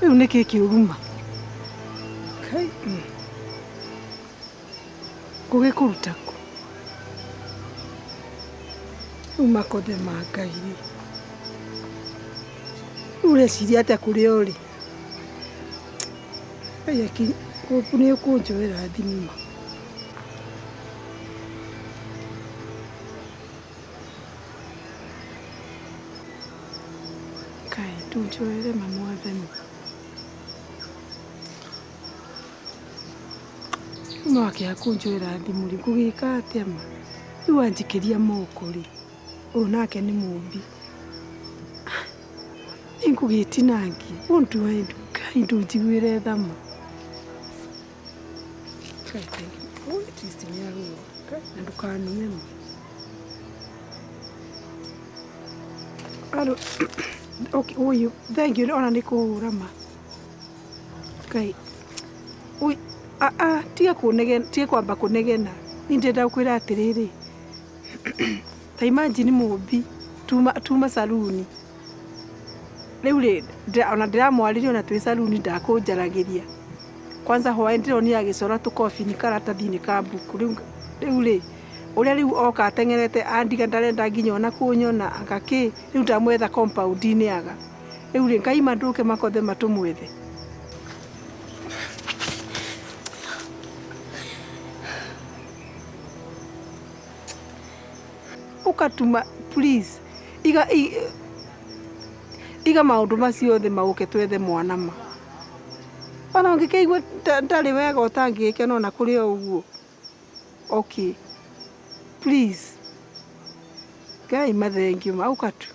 Rĩu nĩkĩ kĩũruma? Kai, ngũgĩkũruta kũ? Rĩu makothe ma Ngai rĩ. Rĩu ũreciria atĩa kũrĩa ũrĩ? Ngai nĩ ũkũnjoera thimũ ma. Ngai ndũnjoere ma Mwathani. Mwake akunjoera thimũ rĩ, ngũgĩka atĩa ma? Rĩu wanjikĩria moko rĩ, ũyũ nake nĩ Mũmbi. Nĩngũgĩtinangia ũndũ wa indo Ngai ndũnjiguĩre tha ma. Ngai thank you. Oh, at least nĩarũa. Ngai, na ndũkanume ma. Alo, okay, ũyũ, thank you ona nĩ kũhũra ma. Ngai, ui, ah, ah, tiga kũnegena, tiga kwamba kũnegena. Niĩ ndĩrenda gũkwĩra atĩrĩrĩ, ta imagine Mũmbi tuma saruni. Rĩu rĩ, ona ndĩramwarĩria ona twĩ saruni ndakũnjaragĩria. Kwanza hwaĩ ndĩronire agĩcora tũkobini karatathi-inĩ ka mbuku. Rĩu rĩu rĩ, ũrĩa rĩu oka ateng'erete andiga ndarenda nginya ona kũnyona anga kĩ, rĩu ndamwetha compound-inĩ aga. Rĩu rĩ, Ngai ma ndũke makothe matũmwethe. Ũkatuma please iga iga maũndũ macio othe ma ũke twethe mwana ma. Ona ũngĩkĩigua ndarĩ wega ũtangĩgĩkena ona kũrĩ o ũguo. Okay. Please. Ngai mathengio ma ũka tu.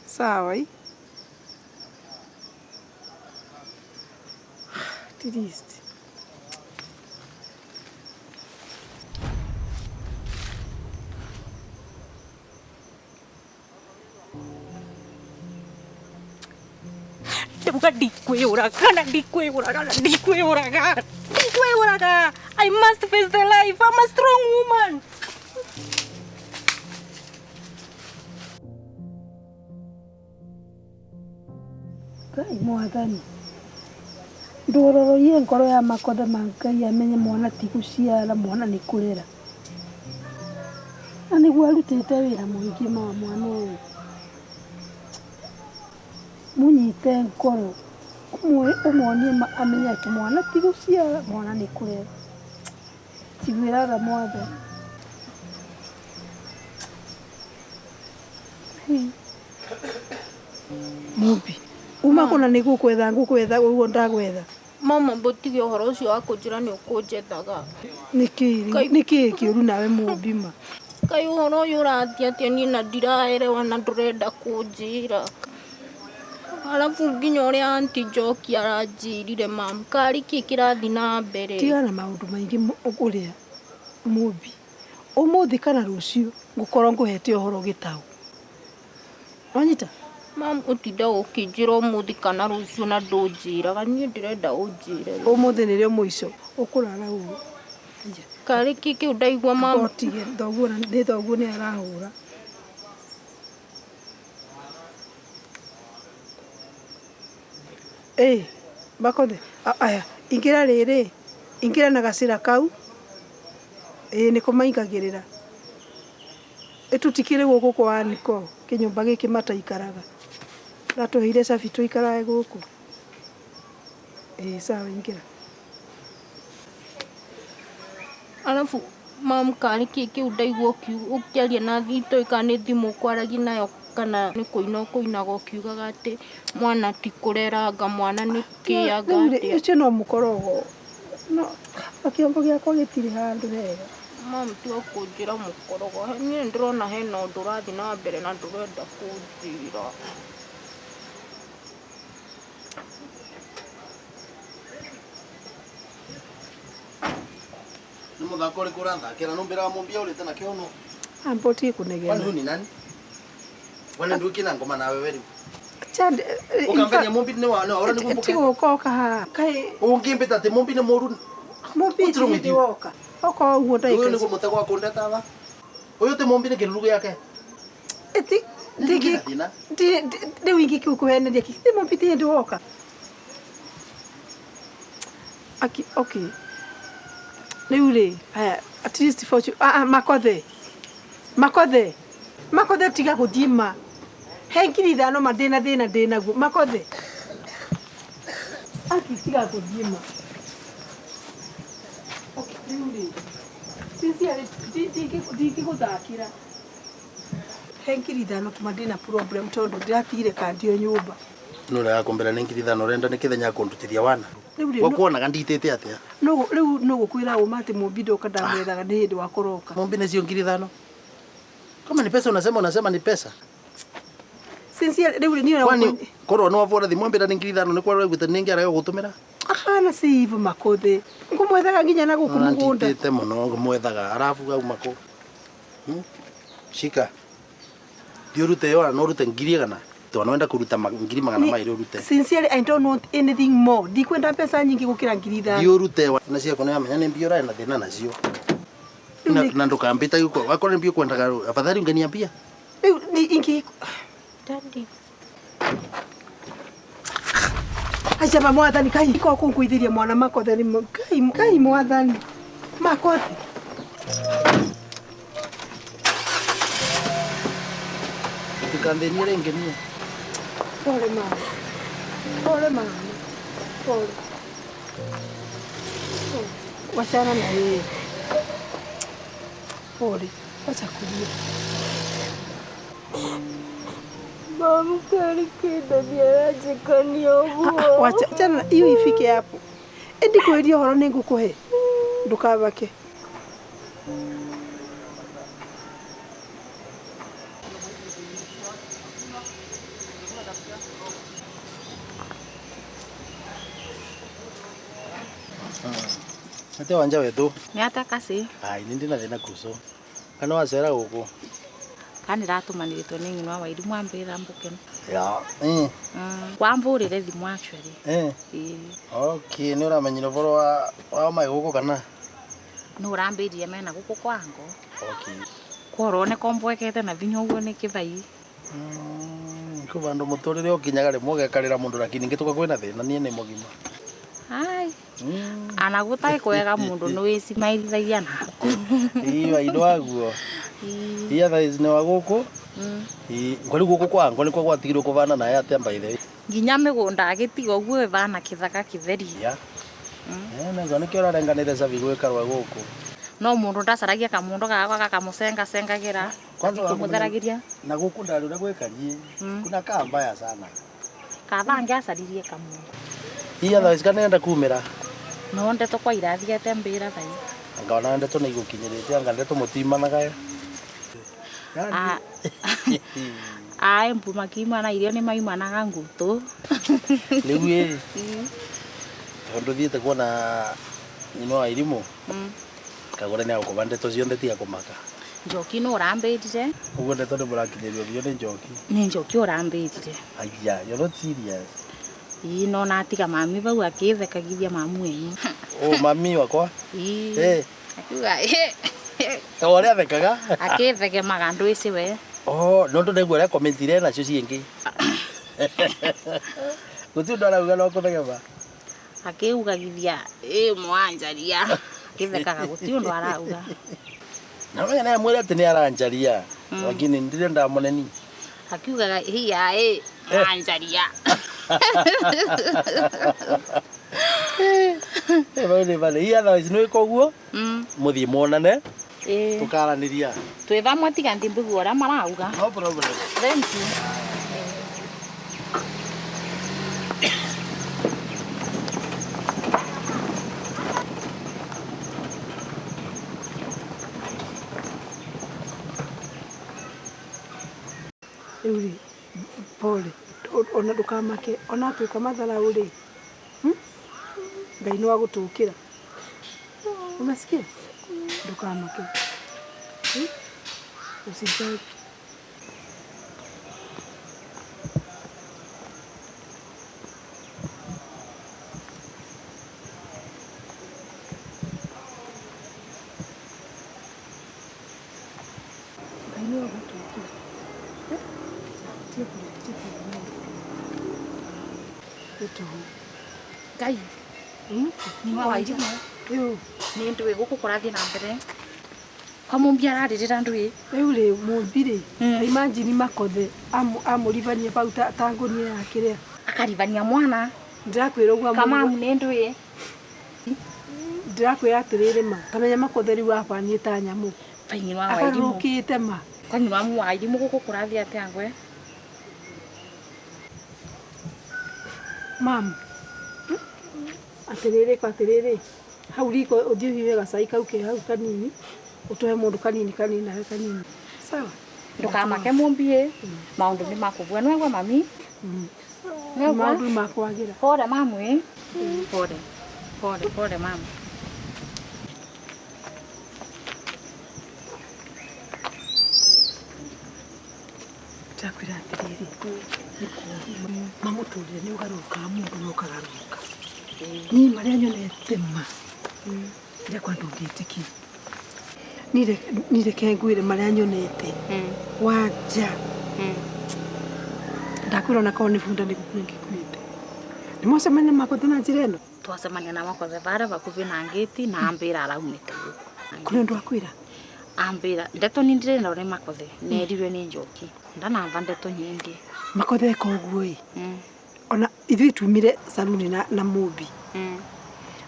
Sawa i. At least. Ndauga ndikwĩyũraga na ndikwĩyũraga na ndikwĩyũraga ndikwĩyũraga. I must face the life. I'm a strong woman. Ngai mwathani ndũrororie ngoro ya makothe ma Ngai amenye mwana ti gũciara mwana nĩ kũrera na nĩguo arutĩte wĩra mũingĩ ma mwana ũyũ mũnyite ngoro ũmuonie amenye atĩ mwana ti gũciara mwana nĩ kũrera njiguĩra tha mwathani. Mũmbi uma kũna nĩ gũkwetha ngũkwetha ũguo ndagwetha. Mama mbũtige ũhoro ũcio wa kũnjĩra nĩ ũkũnjethaga. Nĩkĩ kĩũru nawe Mũmbi ma? Kaĩ ũhoro ũyũ ũrathiĩ atĩa niĩ na ndiraerewa na ndũrenda kũnjĩra. Arabu nginya ũrĩa aunty Njoki aranjĩrire mam, karĩ kĩ kĩrathiĩ na mbere? Tigana na maũndũ maingĩ ũrĩa Mũmbi. Ũmũthĩ kana rũciũ ngũkorwo ngũhete ũhoro gĩtaũ. Wanyita? Mam ũtinda ũkĩnjĩra ũmũthĩ kana rũciũ na ndũnjĩraga, niĩ ndĩrenda ũnjĩre. Ũmũthĩ nĩrĩo mũico. Ũkũrara ũũ. Karĩ kĩ kĩu ndaigua mam? Ũtige thoguo nĩ thoguo nĩ arahũra. Ĩ makothe aya ingĩra rĩrĩ ingĩra na gacĩra kau ĩĩ nĩko maingagĩrĩra. Ĩtũtikĩrĩ gũkũ kwa Aniko kĩnyũmba gĩkĩ mataikaraga. Ratũheire cabi tũikarage gũkũ. Ĩĩ sawa ingĩra. Arabu mam karĩ kĩ kĩu ndaigua ũkĩaria na itoĩ kana nĩ thimũ ũkwaragia nayo kana nĩ kũina ũkũinaga ũkiugaga atĩ mwana ti kũreranga mwana nĩ kĩanga atĩa. Ũcio no mũkorogo. No kĩongo gĩakwa gĩtirĩ handũ hega. Mam tiga kũnjĩra mũkorogo, niĩ nĩndĩrona hena ũndũ ũrathiĩ na mbere na ndũrenda kũnjĩra. Nĩ mũthako ũrĩkũ ũrathakĩra nũmbĩraga mũmbia ũrĩte na kĩono. Amba ũtige kũnegena. Kwani huyu ni nani? Wana nduki na ngoma nawe wewe. Chande Ukambenia mumbi ni wa no ora nikumbuke. Tiga gũkoka haha. Kaĩ Ungimbita ati mumbi ni mũru. Mumbi What's wrong with you? woka. Okorwo ũguo Uyu ndagĩka niguo mũtego wa kũndeta tha. Uyu ti mumbi ni kĩruru gĩake. Eti ndigi Thĩna. rĩu ingĩkũheneria kĩ ti mumbi ti hĩndĩ woka. Aki okay. Rĩu rĩ haya at least fortune ah ah makothe. Makothe. Makothe tiga gũthiĩ ma. He 5,000 ma ndĩna thĩna ndĩnaguo makothe. Aki tiga gũthiĩ ma. Okay rĩu rĩ sincerely ndingĩgũthakĩra. He 5,000 tu ma ndĩna problem tondũ ndĩratigire kandi o nyũmba. No ũrĩa kumbira nĩ 5,000 ũrenda nĩ kĩthenya kũndutithia wana. Rĩu rĩ Gwakuonaga nditĩte atĩa? rĩu no gũkwĩra ũma atĩ mũmbi ndoka ndamwethaga nĩ hĩndĩ wakoroka. Mumbi nĩ cio 5,000. Kama ni pesa unasema ni pesa. Sincerely rĩu niĩ Kwani korwo nĩ wavũra thimũ ambĩra nĩ 5,000 nĩ kwa ũraiguĩte nĩ ngĩaraga gũtũmĩra? Hapana si hivyo Makothe. Ngũmwethaga nginya na gũkũ mũgũnda. Nditĩte mũno ngũmwethaga arabu auma kũ? Shika. Thiĩ ũrute yo no ũrute 100,000. Tondũ wenda kũruta 200,000 ũrute. Sincerely I don't want anything more. Ndikwenda mbeca nyingĩ gũkĩra 5,000. Thiĩ ũrute na ciaku nĩ wamenya nĩ mbia ũrarĩ na thĩna nacio. Na ndũkambĩta gĩko wakorwo nĩ mbia ũkwendaga afadhali ungeniambia. Rĩu ni ingi Daddy. Acha mwathani kai ko kunguithiria mwana Makothe ni kai kai mwathani Makothe. Ndikanthĩnie rĩngĩ niĩ. Pole mama. Pole mama. Pole. Wachana na yeye. Pole. Wacha kulia. Mamu kari kĩndũ nĩaranjĩkania ũguo. Wacha chana hiyo ifike hapo. Indi kwĩria ũhoro nĩ ngũkũhe. Ndũkabake. Ate wanja wethu. Nĩ kasi. Ai nĩ ndĩ na thĩna kuco. Kana wacera gũkũ? Kana ndĩratũmanĩrĩtwo nĩ nyina wa Wairimu ambĩra mbũke. Ya. Wambũrĩre thimũ actually. Okay, nĩ ũramenyire ũhoro wa mai gũkũ kana? Nĩ ũrambĩrire mena gũkũ kwango. Okay. Korwo nĩ kombwekete na vinya ũguo nĩ kĩthai. Kũ vandũ mũtũrĩre ũkinyaga rĩmwe ũgekarĩra mũndũ lakini ngĩtũka kwĩna thĩna niĩ nĩ mũgima. Ai. Ana gũtarĩ kwega mũndũ nĩ wĩcimaithagia naku. Ii waindo waguo. Ii otherwise nĩ wa gũkũ. Ii ngori gũkũ kwango nĩkuo gwatigirwo kũvana naye atĩa by the way. Nginya mĩgũnda agĩtiga ũguo ĩvana kĩthaka kĩtheri. Ya. Na nĩkĩo ũrarenganĩre cabi gwĩkarwo gũkũ. No mũndũ ndacaragia kamũndũ gakwa gakamucengacengagĩra. Kwanza kũmũtheragĩria. Na gũkũ ndarĩ ũrĩa gwĩkarie. Kuna kaa mbaya sana. Kaba angĩacaririe kamũndũ. Ii otherwise kana nenda kumĩra. No ndeto kwa irathiĩte mbĩra thai. Anga ona ndeto nĩ igũkinyĩrĩte anga ndeto mũtimanaga. Ae mbu makiumana irio nĩ maumanaga ngũtũ. Rĩu ĩ tondũ thiĩte kuona nyina wa Irimũ. Kagũre nĩ agũkũba ndeto ciothe tiga kũmaka. Njoki nĩ ũrambĩrire. Ũguo ndeto nĩ mũrakinyĩrio biũ nĩ Njoki. Nĩ Njoki ũrambĩrire. Aya, you're not serious. Ii no natiga mami bau akĩthekagithia mamu wenyu. Oh, mami wakwa? Ii. Akiuga O ũrĩa athekaga? Akĩthegemaga ndwĩci we. Oh, no ndũ nĩguo ũrĩa komentire nacio ciĩngĩ. Gũtirĩ ũndũ arauga no kũthegema. Akĩugagithia ĩ mwanjaria. Akĩthekaga gũtirĩ ũndũ arauga. Na menya naye mwĩre atĩ nĩ aranjaria. Lakini ndirĩ ndamoneni. Akiugaga hiya ĩ mwanjaria. Bau nĩ bale. Ii otherwise nĩ wĩka ũguo? Mũthiĩ muonane. Tũkaranĩria. Twĩ thamwe tiga ndimbigua ũrĩa marauga. No problem. Thank you. Rĩu rĩ pole ona ndũkamake ona atuĩka matharau rĩ Ngai nĩ wa gũtũkĩra. Unasikia? Ndũkamake. Usijali. Ngai nĩ wa gũtũkĩra. Ngai. Ni wa Wairimũ. Nĩ ndũĩ gũkũ kũrathiĩ na mbere. Kwa Mũmbi ararĩrĩra ndũĩ. Rĩu rĩ Mũmbi rĩ imagine Makothe amũribanie bau ta ngũnia ya kĩrĩa. Akaribania mwana. Ndĩrakwĩra ũguo Kamamu nĩ ndũĩ. Ndĩrakwĩra atĩrĩrĩ ma tamenya Makothe rĩu abanie ta nyamũ. Kwa nyina wa Wairimũ. Akarũkĩte ma. Kwa nyina wa Wairimũ gũkũ kũrathiĩ atĩa ngwe? Mam. Atĩrĩrĩ kwa atĩrĩrĩ hau riko ũthiĩ ũhiũhe gacai kau ke hau kanini ũtũhe mũndũ kanini kanini nawe kanini. Sawa? Ndukamake Mumbi maundu ni makuvua nwegwa mami. Nwegwa Maũndũ makwagĩra. Pole mamu eh. Pole. Pole pole mamu. Ndakwĩra atĩrĩrĩ, mamũtũrĩre nĩ ũgarũrũkaga mũndũ na ũkagarũrũka. Niĩ marĩa nyonete ma ndekwa ndũngĩtĩkia. Niĩ reke ngwĩre marĩa nyonete wanja ndakwĩra ona korwo nĩ bunda nĩ gũkua ingĩkuĩte. Nĩ mwacemania na Makothe na njĩra ĩno? Twacemania na Makothe bara bakuvi na ngĩti na ambĩra araumĩte gũkũ. Kũrĩ ũndũ akwĩra? Ambĩra ndeto ni ndirenda nĩ Makothe nerirwe nĩ Njoki ndanamba ndeto nyingĩ. Makothe eka ũguo ĩ ona ithuĩ tumire saruni na Mumbi.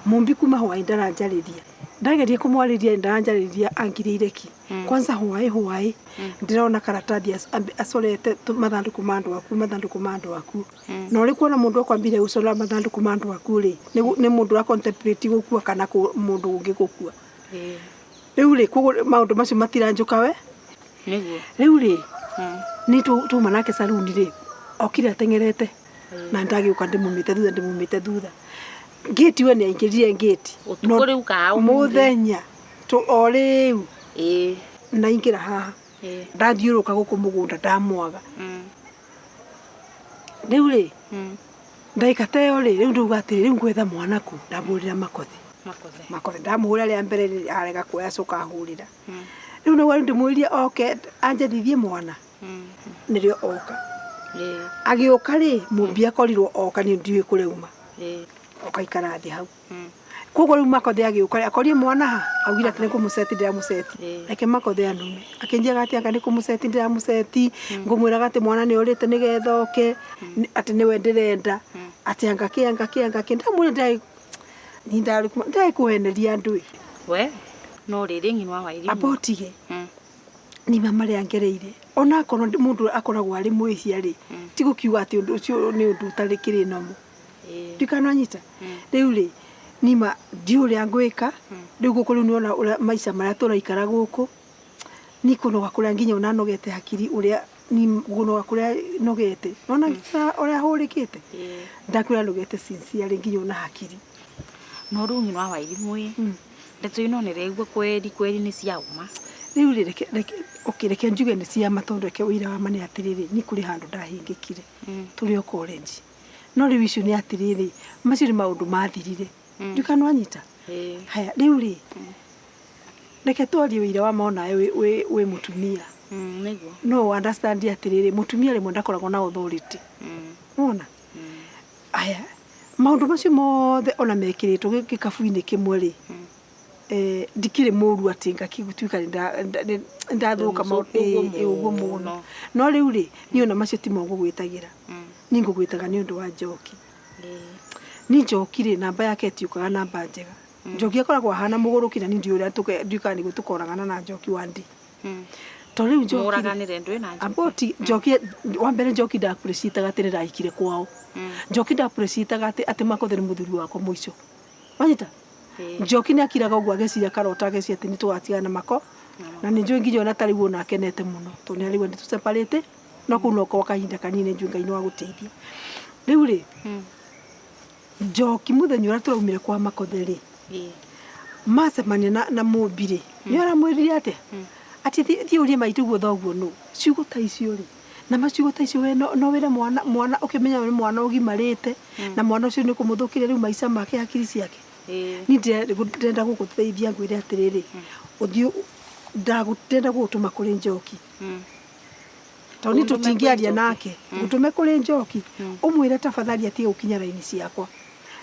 Mumbi kuma hwaĩ ndaranjarĩria ndageria kũmwarĩria ndaranjarĩria angirĩire ki kwanza hwaĩ hwaĩ ndĩrona karatathi acorete mathandũkũ ma andũ aku mathandũkũ ma andũ aku na ũrĩ kuona mũndũ akwambire gũcora mathandũkũ ma andũ aku rĩ nĩ mũndũ ũra contemplate gũkua kana mũndũ ũngĩ gũkua rĩu rĩ koguo maũndũ macio matiranjũka we nĩguo rĩu rĩ nĩ tuma nake saruni rĩ okire ateng'erete na ndagĩũka ndĩmumĩte thutha ndĩmumĩte thutha ngĩti we nĩ aingĩrire ngĩti Ũtukũ rĩu kaa ũmũthĩ? mũthenya o rĩu naingĩra haha ndathiũrũrũka gũkũ mũgũnda ndamwaga rĩu rĩ ndagĩka ta ĩyo rĩ rĩu ndauga atĩrĩ rĩu ngwetha mwana kũ ndamũhũrĩra Makothe Makothe Makothe ndamũhũrĩra rĩa mbere rĩ arega kuoya acoka ahũrĩra rĩu nĩguo ndĩmwĩrire oke anjethithie mwana nĩrĩo oka agĩũka rĩ Mumbi akorirwo oka niĩ ndiũĩ kũrĩa auma oka ikara thĩ hau koguo rĩu Makothe agĩũka rĩ akorire mwana ha augire atĩ nĩ kũmũceti ndĩramũceti reke Makothe anume akĩnjĩraga atĩ anga nĩ kũmũceti ndĩramũceti ngũmwĩraga atĩ mwana nĩ orĩte nĩgetha oke atĩ nĩwe ndĩrenda atĩ anga kĩ anga kĩ anga kĩ ndamwĩra ndĩ kũheneria andũ ĩ we no rĩrĩ ng'inwa wa irimũ amba ũtige nima marĩa ngereire ona akorwo mũndũ akoragwo arĩ mwĩhia rĩ ti gũkiuga atĩ ũndũ ũcio nĩ ũndũ ũtarĩ kĩrĩ nomo ndikananyita rĩu rĩ nima ndiũ ũrĩa ngwĩka rĩu gũkũ rĩu nĩwona ũrĩa maica marĩa tũraikara gũkũ ni kũnoga kũrĩa nginya ona nogete hakiri ũrĩa ni kũnoga kũrĩa nogete nona nginya ũrĩa hũrĩkĩte ndakwĩra nogete sincerely nginya ona hakiri no rĩu ng'inwa wa irimũ ĩ ndeto ino nĩregua kweri kweri nĩ cia uma rĩu rĩ reke reke okay reke njuge nĩ cia ma tondũ reke ũira wa ma nĩ atĩrĩrĩ ni kũrĩ handũ ndahĩngĩkire tũrĩ o college no rĩu icio nĩ atĩrĩrĩ macio nĩ maũndũ mathirire ndikanwanyita haya rĩu rĩ reke twarie ũira wa ma onawe wĩ mũtumia nĩguo no understand atĩrĩrĩ mũtumia rĩmwe ndakoragwo na authority wona aya maũndũ macio mothe ona mekĩrĩtwo gĩkabu-inĩ kĩmwe rĩ ndikĩrĩ mũru atĩ ngakĩtuĩka nĩ ndathũka ũguo mũno no rĩu rĩ niĩ ona macio timo ngũgwĩtagĩra niĩ ngũgwĩtaga nĩ ũndũ wa Njoki ni Njoki rĩ namba yake ĩtiũkaga namba njega Njoki akoragwo ahana mũgũrũki na niĩ ndiũĩ ũrĩa ndiũĩ kana nĩguo tũkoragana na Njoki one day to rĩu Njoki mũraganĩre ndwĩ na Njoki Aboti Njoki wa mbere Njoki ndappreciataga atĩ nĩndahikire kwao Njoki ndappreciataga atĩ Makothe nĩ mũthuri wakwa mũico wanyita Njoki nĩ akiraga ũguo ageciria karota ageciria atĩ nĩ tũgatigana na Mako na nĩ njũĩ nginya ona tarĩu ona akenete mũno tondũ nĩ araigua nĩ tũseparate no kũu no kwa kahinda kanini njũĩ Ngai no agũteithia rĩu rĩ Njoki mũthenya ũrĩa tũraumire kwa Makothe rĩ macemania na Mumbi rĩ nĩ aramwĩrire atĩa atĩ thiĩ ũrie maitũ guo thoguo nũ ciugo ta icio rĩ na maciugo ta icio we no wĩre mwana mwana ũkĩmenya nĩ mwana ũgimarĩte na mwana ũcio nĩ ũkũmũthũkĩria rĩu maica make hakiri ciake niĩ ndĩrenda gũgũteithia ngwĩre atĩrĩrĩ ũthiĩ ndĩrenda gũgũtũma kũrĩ Njoki tondũ niĩ tũtingĩaria nake ngũtũme kũrĩ Njoki ũmwĩre tafadhali atige gũkinya raini ciakwa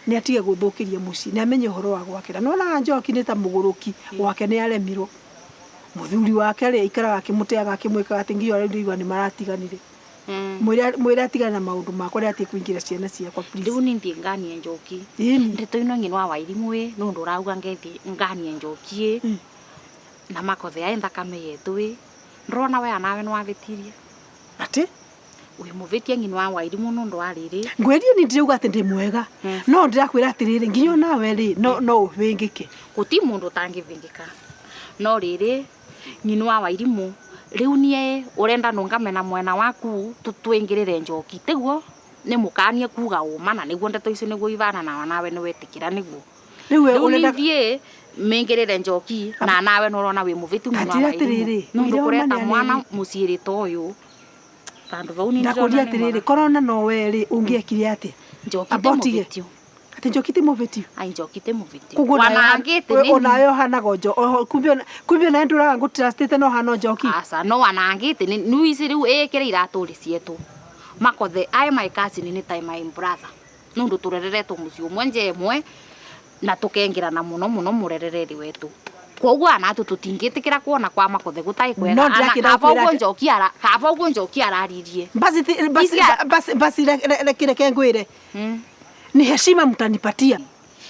nĩ atige gũthũkĩria mũciĩ nĩ amenye ũhoro wa gwake na nĩwonaga Njoki nĩ ta mũgũrũki gwake nĩ aremirwo mũthuri wake rĩ aikaraga akĩmũteaga akĩmwĩkaga atĩ nginya rĩu ndĩraigua nĩ maratiganire mwĩre atigane na maũndũ makwa rĩrĩa atige kũingĩra ciana ciakwa please rĩu nĩ thiĩ nganie Njoki ndeto ino ng'inwa wa irimũ ĩ nũndũ ũrauga ngethi nganie Njoki ĩ na Makothe aĩ thakame yetũ ĩ ndĩrona we anawe nĩwavĩtirie atĩ wĩ mũvĩtie ng'inwa wa irimũ nũndũ wa rĩrĩ ngwĩrie ni ndĩrauga atĩ ndĩ mwega no ndĩrakwĩra atĩrĩrĩ nginya onawe rĩ no ũvĩngĩke gũti mũndũ ũtangĩvĩngĩka no rĩrĩ ng'inwa wa irimũ Riu nie urenda nungame na mwena waku tutwingirire njoki tiguo ni mukanie kuga uma na niguo ndeto icio niguo ivana na nawe ni wetikira niguo Riu we riu urenda nithie mingirire njoki na nawe nurona wi muvitu muno Atira atiriri, nundu ũira kureta ũma nĩ mwana anene. muciiri ta uyu vandu vau ni Ndakũria atiriri korona no we ri ungiekire atia njoki ti Amba ũtige. muvitio Ati njoki ti muvĩtio ai njoki ti muvitio koguo wanangite ni onawe ũhanaga njo kumbe onawe ndũraga ngũtrustĩte no ũhana o njoki aca no wanangite ni nuici riu ikire iraturi cietu makothe ai my cousin ni tai my brother nundu turereretwo mucii umwe nja imwe na tukengirana muno muno murerereri wetu koguo anatu tutingitikira kuona kwa makothe gutai kwega No, Ana- ndĩrakĩra kaba kwĩra uguo atĩ- njoki ara kaba uguo njoki araririe basi ti- basi Ici a- basi basi reke ngwĩre ni heshima mtanipatia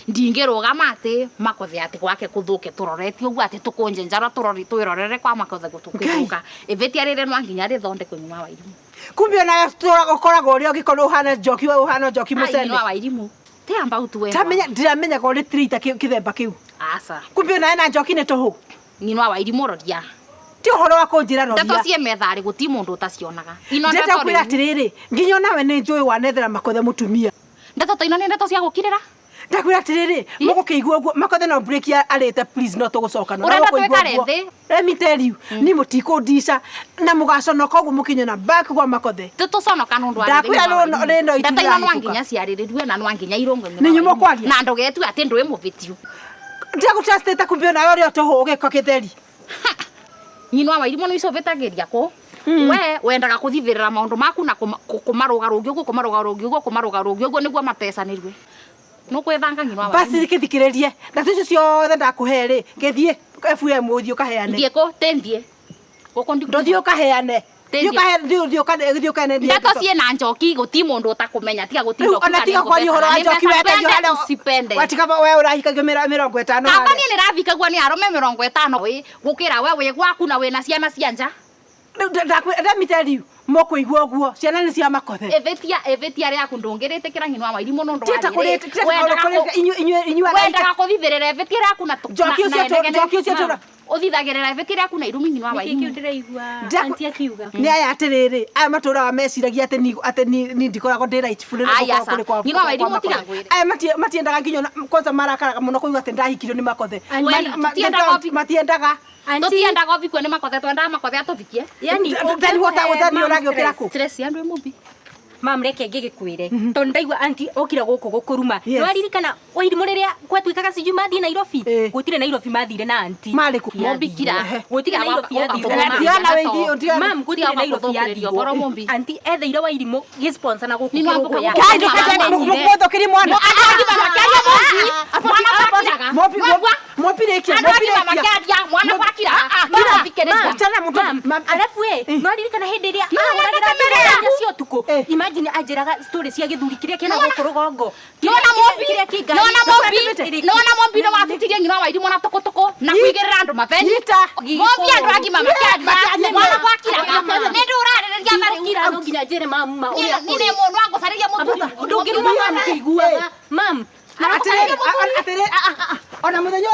ndingirugama ati makothe ati gwake kuthuke turoretie uguo ati tukunje njara turori twirorere kwa makothe gutukithuka ivitia riri no nginya rithondekwe nyuma wa irimu kumbe onawe ũkoragwo ũrĩa ũngĩkorwo ũhana njoki we ũhana njoki Ai, mũcene nyuma wa irimu ti about we tamenya ndiramenyaga ũrĩ trita kĩthemba kĩu aca kumbe onawe na njoki nĩ tũhũ nyina wa irimu roria ti ũhoro wa kũnjĩra ndeto roria cie methari guti mundu utacionaga ino ndĩrenda ndeto kwĩra riu atĩrĩrĩ nginya onawe nĩ njũĩ wanethera makothe mũtumia ndeto ta ino nĩ ndeto cia gukirira ndakwĩra atĩrĩrĩ mũgũkĩigua ũguo makothe no break arĩte please no tũgũcoka no Ũrenda mũkũigua twĩkare ũguo. thĩ? Let me tell you ni mũtikũndica na mũgaconoka ũguo mũkinyona back gwa makothe tutuconoka nundu wa Ndakwĩra rĩ no ndeto ino no iturahĩtũka. nginya ciarĩrĩrue na no nginya irũngwe Nĩ inyuĩ mũkwaria? na ndũgetue atĩ ndwĩ mũvĩtiu ndiagũtrustĩte kumbe onawe ũrĩa tũhũ ũgĩka kĩtheri nyina wa wairimu nĩ icũvĩtagĩria kũ we wendaga kũthithĩrĩra maũndũ maku na kũmarũgarũngi ũguo kũmarũgarũngi ũguo kũmarũgarũngi ũguo nĩguo matecanĩrue nũkwĩthanga nyina wa basi wairimu gĩthikĩrĩrie ndeto icio ciothe ndakũhe rĩ gĩthiĩ FM ũthiĩ ũkaheane thiĩ kũ tĩ thiĩ gũkũ ndiku ndũthiĩ ũkaheane Tĩ Thiĩ ũkahe- thiĩ- thiĩ ũka- thiĩ ũkaheane ndeto ciĩna njoki gũti mũndũ ũtakũmenya tiga gũtinda Rĩu ona tiga kwaria ũhoro wa njoki wendagio harĩa usipende watiga we ũrahikagio 50 kamba harĩa niĩ nĩrathikagua nĩ arũme 50 ĩ gũkĩra we wĩ gwaku na wĩna ciana cia nja Rĩu let me tell you mũkũigua ũguo ciana nĩ cia makothe ĩvĩtia ĩvĩtia rĩaku ndũngĩrĩtĩkĩra nyina wa wairimũ nũndũ Tieta kũrĩ inyuĩ inyuĩ wendaga kũthithĩrĩra ĩvĩtia rĩaku na Njoki ũcio njoki ũcio tũra- ũthithagĩrĩra ĩvĩtia rĩaku na irumi nyina wa Nĩkĩ wairimũ kĩu ndĩraigua Ndaku- anti akiuga nĩ aya atĩrĩrĩ aya matũraga meciragia atĩ ni atĩ ni ndikoragwo ndĩ right fully Ai, aca. Nyina wa Wairimũ tiga ngwĩre. aya matiendaga nginya kwanza marakaraga mũno kũigua atĩ ndahikirio nĩ makothe Anti, tũtiendaga ũhiki. Matiendaga tũtiendaga ũthikwe nĩ makothe twendaga makothe atũthikie yani Then what then ũragĩũkĩra kũ stress ya andũ ĩmũmbi mam reke ngĩgĩkwĩre tondũ ndaigua anti okire gũkũ gũkũruma Yes. nĩwaririkana wairimũ rĩrĩa gwatuĩkaga sijui mathiĩ Nairobi Eh. gũtirĩ Nairobi mathire na anti Marĩ kũ? Mũmbi kira. gũtirĩ Nairobi Ũka- yathirwo ũka- Tiana weithio, tiana. mam gũtirĩ Tiga Nairobi gũthũkĩrĩria yathirwo ũhoro Mũmbi. anti etheire wairimũ gĩsponsor na gũkũ Nĩ nwambuka kĩrũgũ ya gũkũ. Kai ndũkaje mũthũkĩrie mwana Andũ agima makĩaria Mũmbi mwana gwakiraga Mũmbi Mwagua? mũmbi rĩkia Andũ mũmbi agima rĩkia makĩaria mwana gwakiraga kira. no thikĩrĩria Achana mũtũ Mam, alafu we nwaririkana hĩndĩ ĩrĩa No, ahũragĩra no, no, no, thimũ cia ũtukũ Eh. imagine anjĩraga story cia gĩthuri kĩrĩa kĩna gũkũ rũgongo nona Kĩrĩa- kĩrĩa Mũmbi kĩ ngari- nona Mũmbi Ĩrĩkũ? nona Mũmbi nĩ watutirie nyina wa wairimũ na tũkũtũkũ na kũigĩrĩra andũ mabeni Nyita. Mũmbi andũ agima makĩaria mwana gwakiraga nĩ ndũ ũrarĩrĩria na rĩu Ndingũkira no nginya njĩre mam ma ũrĩa Niĩ nĩ mũndũ wangũcarĩria mũthuri ndũngĩruma mam kĩiguaga mam Atĩrĩrĩ, atĩrĩrĩ, ona mũthenya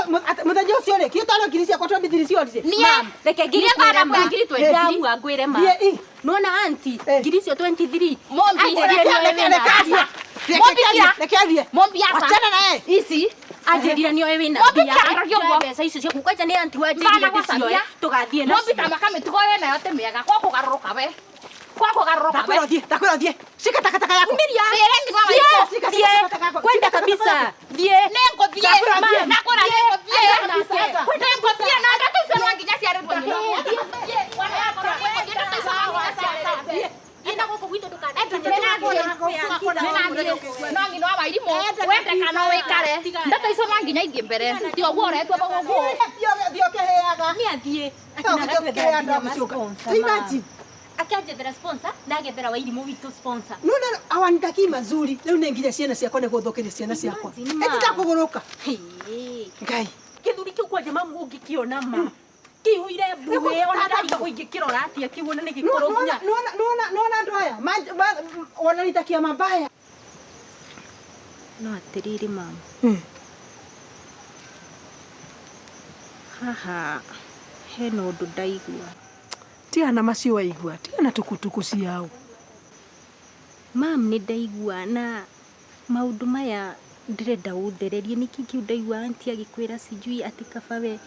mũthenya ũcio rĩ kĩ twarĩ ngiri ciakwa 23 ciorire Niĩ Mam, reke niĩ thanda ngĩgĩkwĩre ma kuoya ngiri 23 ndamua ngwĩre ma Thiĩ, i. nona anti Eh. ngiri icio 23 Mũmbi, anjĩrire Reke- nĩoĩ reke- wĩna reke mbia. athiĩ. Reke Mũmbi athiĩ, kira. reke athiĩ. Mũmbi aca. Achana naye. Ici anjĩrire nĩoĩ wĩna Mũmbi mbia kira, roria ũguo. mbeca icio ciaku kwanja nĩ anti wanjĩrire Mbana ndĩcioe gwacaria. tũgathiĩ Mũmbi nacio ta maka mĩtugo wĩ nayo ti mĩega kwa kũgarũrũka we kwa kũgarũrũka we Ndakwĩra ũthiĩ, ndakwĩra ũthiĩ. Shika takataka yako. Umiria. Thiĩre nyina wa wairimũ. Shika, shika Thiĩ. takataka yako. Kwenda Shika takataka kabisa yako. thiĩ Nĩngũthiĩ Ndakwĩra thiĩ. Ndakwĩra nĩngũthiĩ Nake. Nĩngũthiĩ na ndeto icio no nginya ciarĩrwo nyina Mwana wakwa nĩngũthiĩ, ndeto icio no nginya ciarĩrwo. Thiĩ na gũkũ gwitũ No nyina wa wairimũ wende kana wĩkare ndeto icio no nginya ithiĩ mbere ti ũguo ũretua vau ũguo Thiĩ thiĩ ũkĩheaga. nĩ athiĩ Thiĩ ũkĩheaga andũ a gũcuka. Imagine. akanjethera sponsor na agethera wairimũ witũ sponsor Nona awanitakii mazuri rĩu nĩ nginya ciana ciakwa nĩ gũthũkĩria ciana ciakwa Imagine, ma. ĩtitakũgũrũka Hĩ. ngai gĩthuri kĩu kwanja mamu ũngĩkĩona ma kĩihũire mbuĩ ona ndarigwo ingĩkĩrora atĩa kĩu ona nĩ gĩkorwo nginya nona andũ aya wananitakia mabaya no atĩrĩrĩ mamu haha hena ũndũ ndaigua Tigana na macio waigua, tigana na tukutuku ciao. Mam, nĩ ndaigua na maũndũ maya ndĩrenda ũthererie nĩkĩ kĩu ndaigua auntie agĩkwĩra sijui atĩ kaba we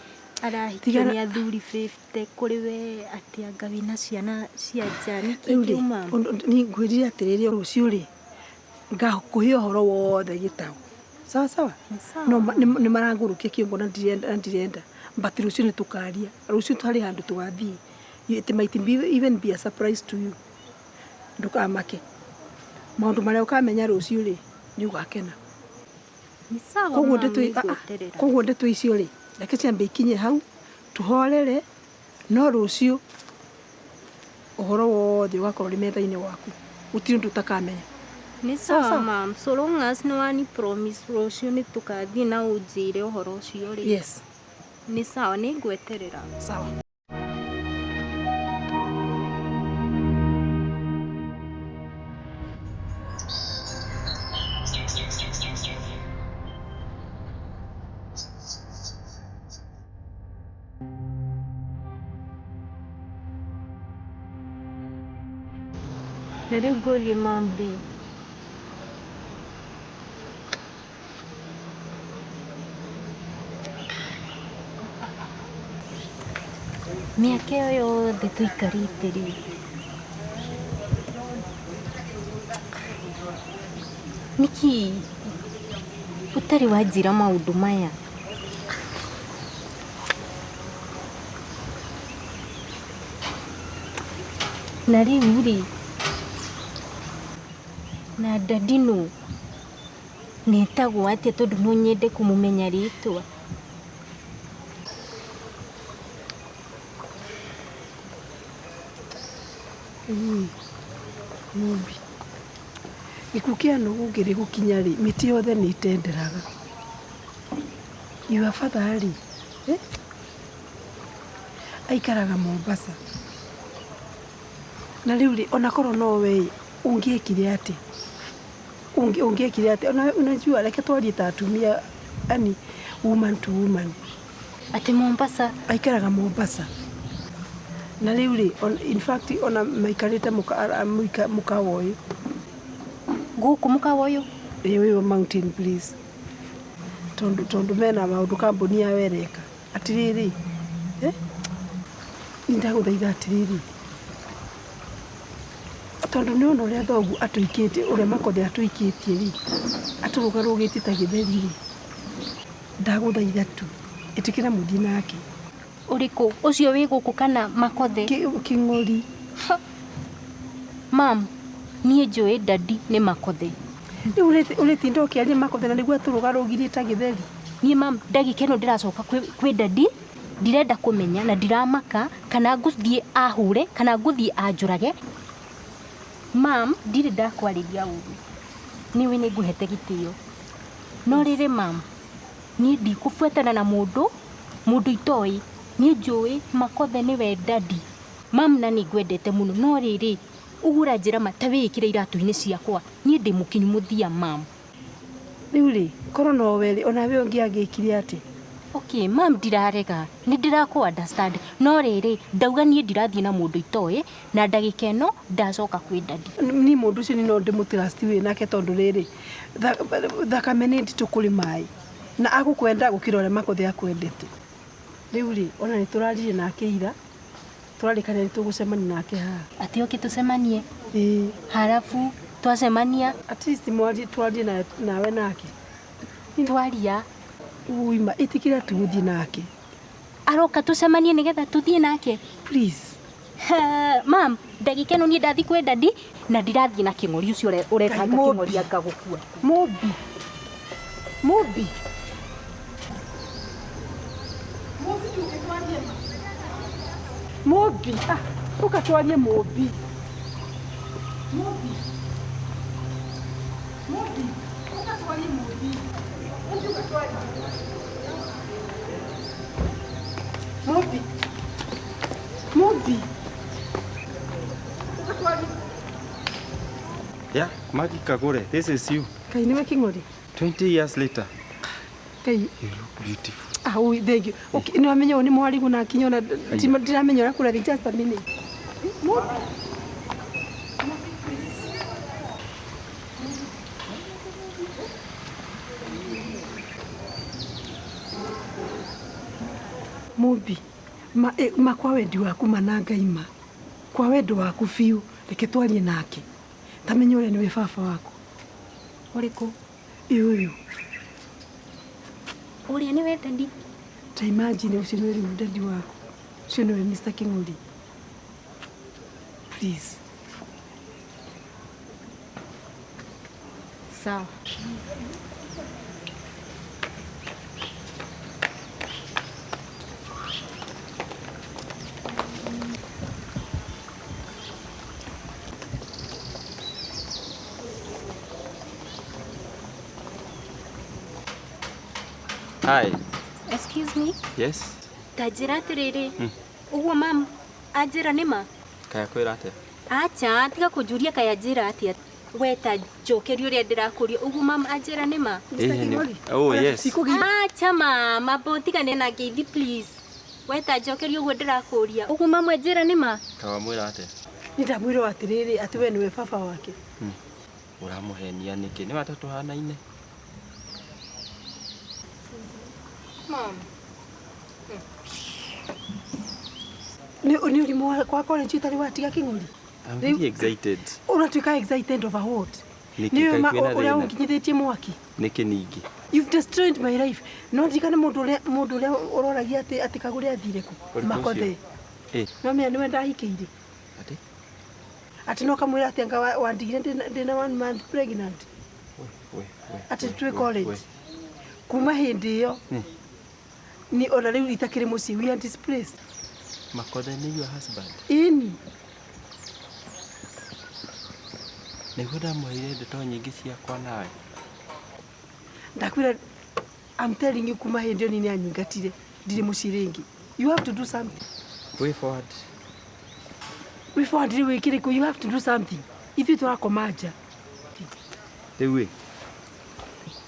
arahikio Tigana nĩ athuri 50 kũrĩ we atĩ anga wĩna ciana cia nja nĩkĩ Rĩu kĩu rĩ, mam? ngwĩrire atĩrĩrĩ rũciũ rĩ, ngakũhe ũhoro wothe gĩtaũ. Sawa sawa? Nĩ sawa No mam. nĩ marangũrũkia kĩongo na ndirenda na ndirenda. But rũciũ nĩ tũkaria. Rũciũ harĩ handũ tũgathiĩ. It might be even be a surprise to you. Ndũkamake. Maũndũ marĩa ũkamenya rũciũ rĩ, nĩ ũgakena. Nĩ sawa Koguo mam, ndeto nĩ ngweterera. koguo ndeto icio rĩ, reke ciambe ikinye hau, tũhorere, no rũciũ ũhoro wothe ũgakorwo ũrĩ metha-inĩ waku. Gũtirĩ ũndũ ũtakamenya. Nĩ Sawa sawa sawa? mam, so long as nĩ wani promise rũciũ nĩ tũkathiĩ na ũnjĩre ũhoro ũcio rĩ. Yes. Nĩ sawa, nĩ ngweterera. Sawa. Na rĩu ngũrie mam rĩ, mĩaka ĩyo yothe tũikarĩte rĩ, nĩkĩ ũtarĩ wanjĩra maũndũ maya? Na rĩu rĩ, na dadi nũ? Netagwo atĩa tondũ no nyende kũmũmenya rĩtwa? Mumbi. Gĩkuũ kĩa nũgũ ngĩrĩ gũkinya rĩ, mĩtĩ yothe nĩ ĩtenderaga. Your father rĩ, eh? Aikaraga Mombasa. Na rĩu rĩ, ona korwo no we ĩ, ũngĩekire atĩa? Ũngĩekire atĩa? Ona unajua reke twarie ta atumia, yani woman to woman. Atĩ Mombasa? Aikaraga Mombasa. Na rĩu rĩ, in fact ona maikarĩte mũkawa ũyũ. Gũkũ mũkawa ũyũ? Ĩĩ ũyũ wa Mountain Breeze. Tondũ tondũ mena maũndũ kambuni yao ĩreka. Atĩrĩrĩ, eh? Nĩ ndagũthaitha atĩrĩrĩ, tondũ nĩ wona ũrĩa thoguo atũikĩtie, ũrĩa Makothe atũikĩtie rĩ, atũrũgarũgĩtie ta gĩtheri rĩ, ndagũthaitha tu, ĩtĩkĩra mũthiĩ nake. Ũrĩkũ? Ũcio wĩ gũkũ kana Makothe? Kĩng'ori. Mam, niĩ njũĩ dadi nĩ Makothe. Rĩu ũrĩtinda ũkĩaria Makothe na nĩguo atũrũgarũgirie ta gĩtheri. Niĩ mam, ndagĩka ĩno ndĩracoka kwĩ dadi, ndirenda kũmenya na ndiramaka kana ngũthiĩ ahũre kana ngũthiĩ anjũrage. Mam, ndirĩ ndakwarĩria ũru. Nĩũĩ nĩ ngũhete gĩtĩo. No rĩrĩ mam, niĩ ndikũbuatana na mũndũ, mũndũ itoĩ. Niĩ njũĩ Makothe nĩwe dadi. Mam, na nĩ ngwendete mũno. No rĩrĩ, ũguo ũranjĩra ma ta wĩĩkĩre iratũ-inĩ ciakwa. Niĩ ndĩ mũkinyu mũthia mam. Rĩu rĩ, korwo no we rĩ, onawe ũngĩagĩkire atĩa? Okay, mam ndirarega, nĩ ndĩrakũ understand. No rĩrĩ, ndauga niĩ ndirathiĩ na mũndũ itoĩ, na ndagĩka ĩno ndacoka kwĩ dadi. Niĩ mũndũ ũcio niĩ no ndĩmũtrust wĩ nake tondũ rĩrĩ, thakame nĩ nditũ kũrĩ maĩ. Na agũkwenda gũkĩra ũrĩa Makothe akwendete. Rĩu rĩ, ona nĩ tũraririe nake ira, tũrarĩkanĩra nĩ tũgũcemania nake haha. Atĩ oke tũcemanie? Ĩĩ. Halafu twacemania? At least twarie nawe nake. Twaria? Uima, ĩtĩkĩra tu gũthiĩ nake. Aroka tũcemanie nĩgetha tũthiĩ nake? Please. Ha, mam, ndagĩka ĩno niĩ ndathiĩ kwĩ dadi na ndirathiĩ na kĩng'ori ũcio ũretanga kĩng'ori anga gũkua. Mũmbi. Mũmbi. Mũmbi ndũke twarie ma. Mũmbi, ah, ũka twarie mũmbi. Mũmbi. Mũmbi, ũka twarie mũmbi. Mũmbi ũka twarie. Mũmbi. Mũmbi. Ũka twarie. Yeah, Maggie Kagure, this is you. Kai nĩwe Kĩng'ori? 20 years later. Kai. You look beautiful. Ah, ui, thank you. Okay, nĩ wamenya ũyũ nĩ mwarigũ na akinya ona ndiramenya ũrĩa kũrathiĩ, just a minute. Mumbi. Mumbi, ma kwa wendi waku mana Ngai ma. Kwa wendo waku biũ, reke twarie nake. Tamenya ũrĩa nĩwe baba waku. Ũrĩkũ? Ĩ ũyũ. Ũrĩa nĩwe daddy. Ta imagine ũcio nĩwe rĩu daddy waku. Ũcio nĩwe Mr. King'ori. Please. Sawa. Hi. Excuse me. Yes. Ta njĩra atĩrĩrĩ. Ũguo mam anjĩra nĩ ma? Kaya kwĩra atĩa? Acha, tiga kũnjũria kaya njĩra atĩa. We ta njokeria ũrĩa ndĩrakũria. Ũguo mam anjĩra nĩ ma? Oh yes. Acha mama, bo tigane na ngeithi please. We ta njokeria ũguo ndĩrakũria. Ũguo mam anjĩra nĩ ma? Kawamwĩra atĩa? Nĩ ndamwĩra atĩrĩrĩ atĩ we nĩwe baba wake. Ũramũhenia nĩkĩ? Nĩ wata tũhanaine. Mom. Nĩ ũrimũ kwa college ũtarĩ watiga King'ori. I'm very excited. Ũratuĩka excited over what? Nĩ ũrĩa ũnginyithĩtie mwaki. Nĩkĩ ningĩ? You've destroyed my life. No ndirikane mũndũ ũrĩa ũroragia atĩ Kagũre athire kũ? Makothe. No menya nĩwe ndahikĩire. Atĩ? Atĩ no kamwĩra atĩ anga wandigire ndĩna 1 month pregnant. Atĩ twĩ college. Kuma hĩndĩ ĩyo ni ona rĩu itakĩrĩ mũciĩ, we are displaced. Makothe nĩ your husband? Ĩni. Nĩguo ndamũheire ndeto nyingĩ ciakwa nawe. Ndakwĩra, I'm telling you, kuma hĩndĩ ĩyo nĩ anyingatire ndirĩ mũciĩ rĩngĩ. You have to do something. Way forward. Way forward rĩu ĩkĩrĩkũ? You have to do something. Ithuĩ tũrakoma nja. Rĩu ĩ,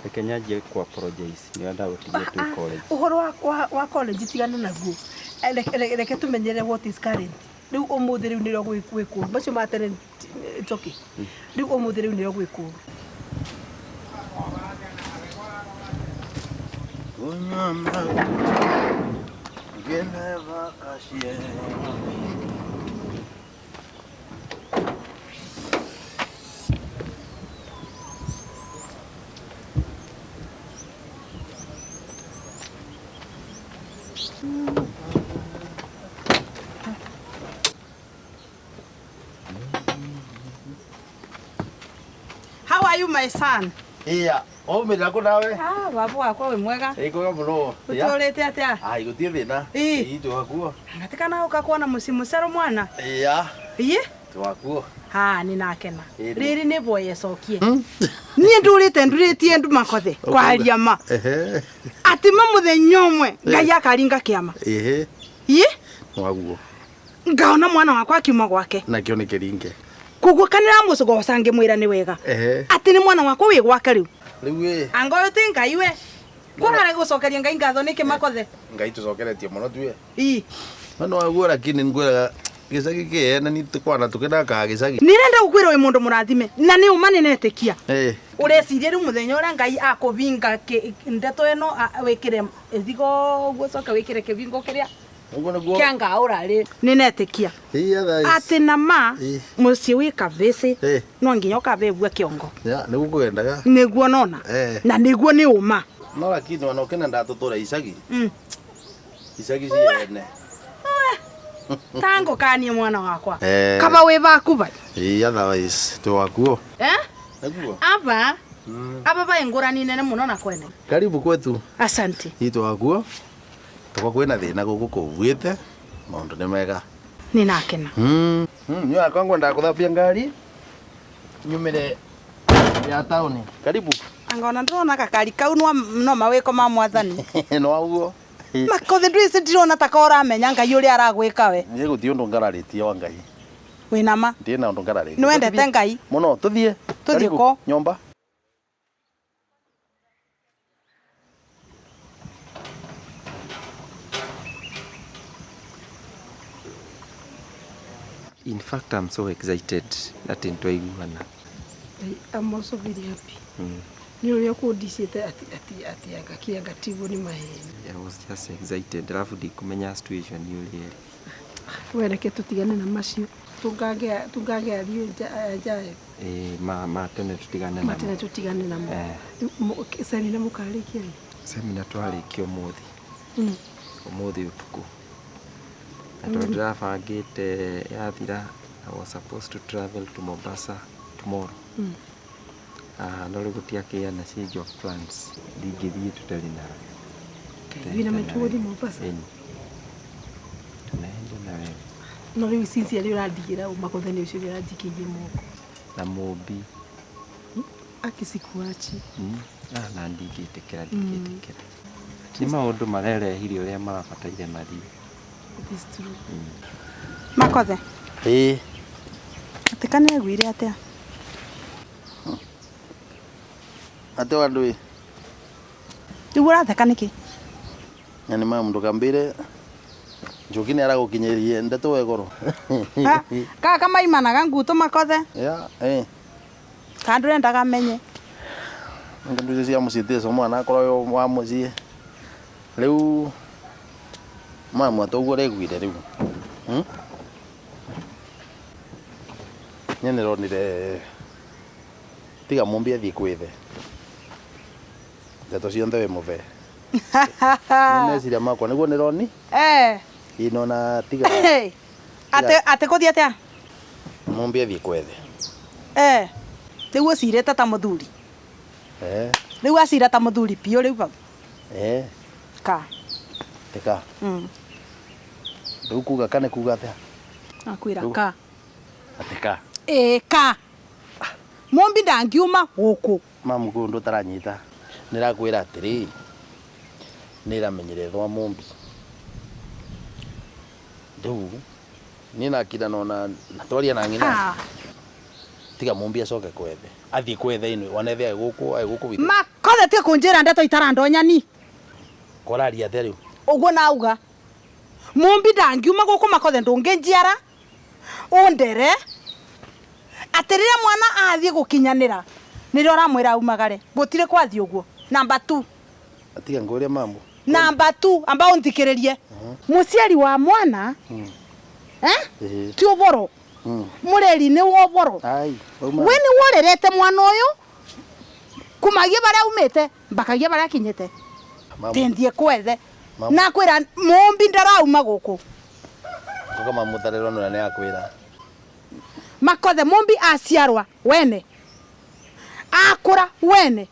reke nyanjie kũ apologize nĩ ndagũtigia twĩ college. Ũhoro wa college tigana naguo. Reke tũmenyere what is current. Rĩu ũmũthĩ rĩu nĩrĩo gwĩkwo. Macio ma tene it's okay. Rĩu ũmũthĩ rĩu nĩrĩo gwĩkwo. How are you, my son? Yeah. Oh, me lako nawe. Ah, babu wakwa wi mwega. Ĩ kwega mũno. Ũtũrĩte atĩa? Ah, gũtirĩ thĩna. Ĩ twakuo. Ngatikana ũka kuona mũciĩ mũcero mwana. Iya. Ĩ? Twakuo. Ha, nĩ nakena. Rĩrĩ nĩ boy ecokie. Niĩ ndũrĩte ndurĩtie ndu makothe kwaria ma. Atĩ ma mũthenya ũmwe Ngai akaringa kĩama. Ehe. Ĩ? Mwaguo. Ngaona mwana wakwa akiuma gwake. Nakĩo nĩ kĩringe. Koguo kanĩra mũcogoca ngĩmwĩra nĩ wega. Atĩ nĩ mwana wakwa wĩ gwake rĩu. Rĩu ĩ. Anga ũyũ ti Ngai we. Kũrare gũcokeria Ngai ngatho nĩkĩ makothe? Ngai tũcokeretie mũno tuwe. Ĩ. No no waguo lakini ngwĩraga gĩcagi kĩene nĩ tũkwana tũkĩnakaga gĩcagi. Nĩrenda gũkwĩra wĩ mũndũ mũrathime na nĩ ũma nĩnetĩkia. Ĩ. Ũreciria rĩu mũthenya ũrĩa Ngai akũbinga ndeto ĩno wĩkĩre ĩthigo ũguo ũcoke wĩkĩre kĩbingo kĩrĩa kĩa ngaũra rĩ nĩnetĩkia. Atĩ na ma mũciĩ wĩ kavĩcĩ no nginya ũkavĩvua kĩongo. Ya, nĩguo kũgendaga. Nĩguo nona. Na nĩguo nĩ ũma. No lakini ona ũkĩnenda tũtũre icagi. Icagi ciene. Tango kanie mwana wakwa. Kaba wĩ baku bai. Ĩ otherwise twĩ wakuo. Eh? Nĩguo. Aba. Aba bai ngũrani nene mũno na kwene. Karibu kwetu. Asante. Ĩ twĩ wakuo. Tũkwa kwĩna thĩna gũkũ kũbuĩte maũndũ nĩ mega. Nĩ nakena. Niĩ wakwa ngwendaga gũthambia ngari nyumĩre ya taũni. Karibu. Anga ona ndĩrona gakari kau no mawĩko ma mwathani. No waguo. Makothe ndwĩci ndirona ta ũramenya Ngai ũrĩa aragwĩka we. Niĩ gũtirĩ ũndũ ngararĩtie wa Ngai. Wĩna ma? Ndirĩ na ũndũ ngararĩtie. Nĩ wendete Ngai? Mũno, tũthiĩ. Tũthiĩ kũ? Nyũmba. In fact, I'm so excited atĩ nĩtwaiguana. I'm also very happy. Nĩ ũrĩa ũkũndicĩte atĩ anga kĩanga tiguo nĩ maheni. I was just excited alafu ndikũmenya situation ũrĩa ĩrĩ. We reke tũtigane na macio. Tungangea njayo. Ĩĩ ma tene tũtigane namo. Matene tũtigane namo. Eh. Semina mũkarĩkia rĩ? Semina twarĩkia ũmũthĩ. Ũmũthĩ ũtukũ. Na tondũ ndĩrabangĩte yathira, I was supposed to travel to Mombasa tomorrow. Ah, no rĩu gũtiakĩgĩa na change of plans. Ndingĩthiĩ tũtarĩ nawe. Wĩna maitũ gũthiĩ Mombasa? Ĩni. Tunaenda na wewe. No rĩu sincerely ũrandigĩra ũ Makothe nĩ ũcio ũranjikĩirie moko. Na Mũmbi. Akisikuachi. Ah, na ndingĩtĩkĩra ndingĩtĩkĩra. Nĩ maũndũ marerehire ũrĩa marabataire mathiĩ. It is true. Makothe. Ĩĩ. Atĩ kana aiguire atĩa? Atĩ wa ndũĩ. Rĩu ũratheka nĩkĩ? Na nĩ mamu ndũkambĩre Njoki nĩ aragũkinyĩrie ndeto we goro. Kaka maimanaga nguto Makothe. Ya, eh. Kana ndũrendaga amenye. Ndio cia mũciĩ tico mwana akorwo wa mũciĩ. Rĩu mamu atoguo ũraiguire rĩu. Niĩ nĩronire tiga Mũmbi athiĩ kwĩthe. Ndeto cionthe wĩ mũbe. Nĩ meciria makwa nĩguo nĩroni. Eh. Inona tiga Atĩ kũthiĩ atĩa? Mũmbi athiĩ kwethe. Eh. Rĩu ũcirĩte ta mũthuri. Eh. Rĩu acira ta mũthuri biũ rĩu bau. Eh. Ka. Teka. Rĩu kuga ka nĩ kuga atĩa? Akwĩra ka. Atĩ ka. Ĩĩ ka. Mũmbi ndangiuma gũkũ. Mamu kũndũ ũtaranyita. Nĩrakwĩra atĩrĩ. Nĩramenyire thwa Mũmbi. Rĩu niĩ nakira nona na twaria na ng'ina. Tiga Mũmbi acoke kwethe. Athiĩ kwethe inwe wanethe agĩ gũkũ witũ. Makothe tiga kũnjĩra ndeto itarandonyani. Koraria atĩa rĩu? Ũguo nauga. Mũmbi ndangiuma gũkũ Makothe ndũngĩnjiara. Ũndere. Atĩ rĩrĩa mwana athiĩ gũkinyanĩra nĩrĩo ũramwĩra aumagare. Gũtirĩ kwathiĩ ũguo. Number 2. Tiga ngũrie mamu. Number 2 amba ũnthikĩrĩrie. Mũciari wa mwana eh? Ti ũboro. Mũreri nĩ wa ũboro. We nĩ worerete mwana ũyũ kumagia barĩa aumĩte mbakagia barĩa akinyĩte. Tindie kwethe. Nakwĩra Mũmbi ndarauma gũkũ. Koka mamu tarĩrwo nĩ nĩ akwĩra. Makothe Mũmbi aciarwa wene. Akũra wene.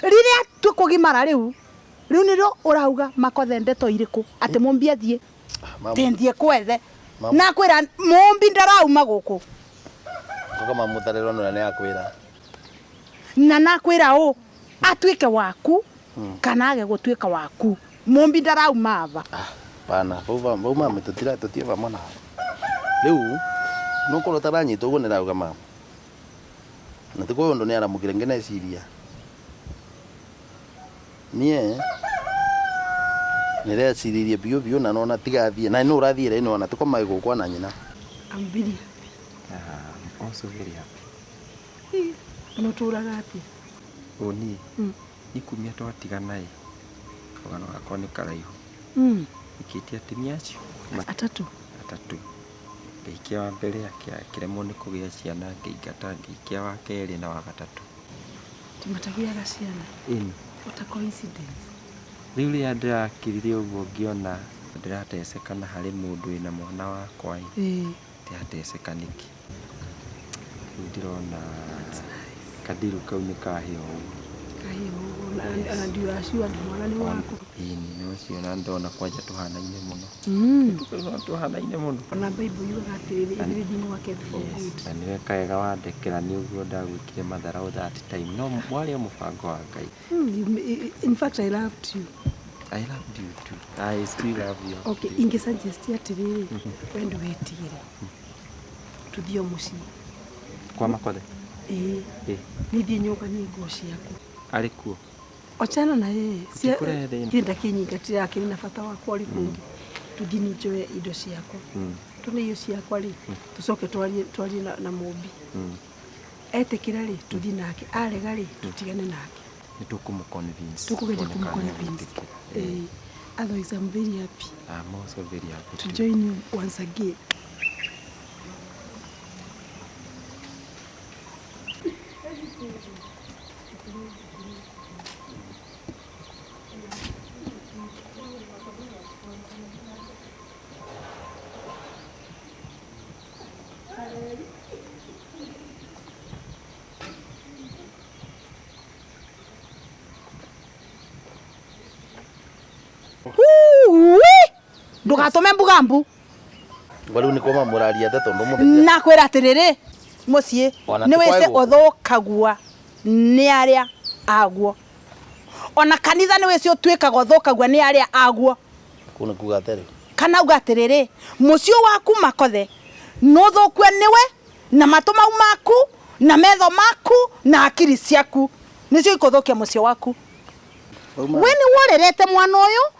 Rĩrĩa tũkũgimara rĩu rĩu nĩrĩo ũrauga Makothe ndeto irĩkũ atĩ Mũmbi athiĩ. Tindie kwethe. Nakwĩra Mũmbi ndarauma gũkũ. Koka mamu tarĩrwo nĩ nĩ akwĩra. Na nakwĩra ũ atuĩke waku kana age gũtuĩka waku. Mũmbi ndarauma ava. Bana, vau mamu tũtira tũtie vamwe nawe. Rĩu nũkorwo ũtaranyita ũguo nĩrauga mamu. Na ti kwĩ ũndũ nĩaramũkire ngĩneciria. Niĩ nĩreciririe biũ biũ na nona tigathiĩ na nĩ ũrathiĩre nĩwona tiko mai gũkwa na nyina. I'm very happy. I'm also very happy. No tũraga atĩa? Ũniĩ. Ikumia twatigana ĩ. Rũgano gakwa nĩ karaihu. Ikĩtie atumia acio? Atatũ. Atatũ. Ngĩikia wa mbere akĩremwo nĩ kũgĩa ciana ngĩingata ngĩikia wa kerĩ na wa gatatũ. Timatagiaga ciana. Ĩni. What a coincidence. Rĩu rĩrĩa ndĩrakirire ũguo ngĩona ndĩrateceka na harĩ mũndũ wĩna mwana wakwa ĩ. Ndĩrateceka nĩkĩ? Rĩu ndĩrona kandiru kau nĩ kahĩa ũguo. Kahĩa ũguo na ndiũraciua atĩ mwana nĩ waku. Ĩni no ũcio na ndona kwanja tũhanaine mũno. Tũhanaine mũno. Ona Bible yugaga atĩrĩrĩ, everything worketh for good. Na nĩwe kaega wandekera nĩ ũguo ndagwĩkire matharau that time. No warĩ o mũbango wa Ngai. In fact, I loved you. I loved you too. I still love you. Okay, ingĩ suggest atĩrĩrĩ, we ndũgetigĩre. Tũthiĩ o mũciĩ. Kwa Makothe? Ĩĩ. Niĩ thiĩ nyũnganie nguo ciaku. Arĩ kuo? Ochana na yeye. Ũtikũrehe thĩna. Niĩ ndakĩnyingatire akĩrĩ na bata wakwa ũrĩ kũngĩ. Tuthi ni njoe indo ciakwa. Tune iyo ciakwa ri tucoke twarie twarie na Mumbi. Etikira ri tuthi nake, arega ri tutigane nake. Nĩ tũkũmũ-convince. Tukugeria Tuone kana kũmũ-convince. nĩegwĩtĩkĩra. Otherwise I'm very happy I'm also very happy to too. join you once again. Ndugatume mbugambu. Rĩu nĩ kũma mũraria te tondũ mũthĩ Na kwĩra atĩrĩrĩ mũciĩ Ona nĩ ti wĩcĩ kwae gũkũ. ũthũkagua nĩ arĩa aguo. Ona kanitha nĩ wĩcĩ ũtuĩkaga ũthũkagua nĩ arĩa aguo. Kũu nĩ kuga atĩrĩ. Kana uga atĩrĩrĩ mũciĩ waku Makothe nũthũkue nĩwe na matũ mau maku na metho maku na akiri ciaku nĩcio ikũthũkia mũciĩ waku. We nĩ worerete mwana ũyũ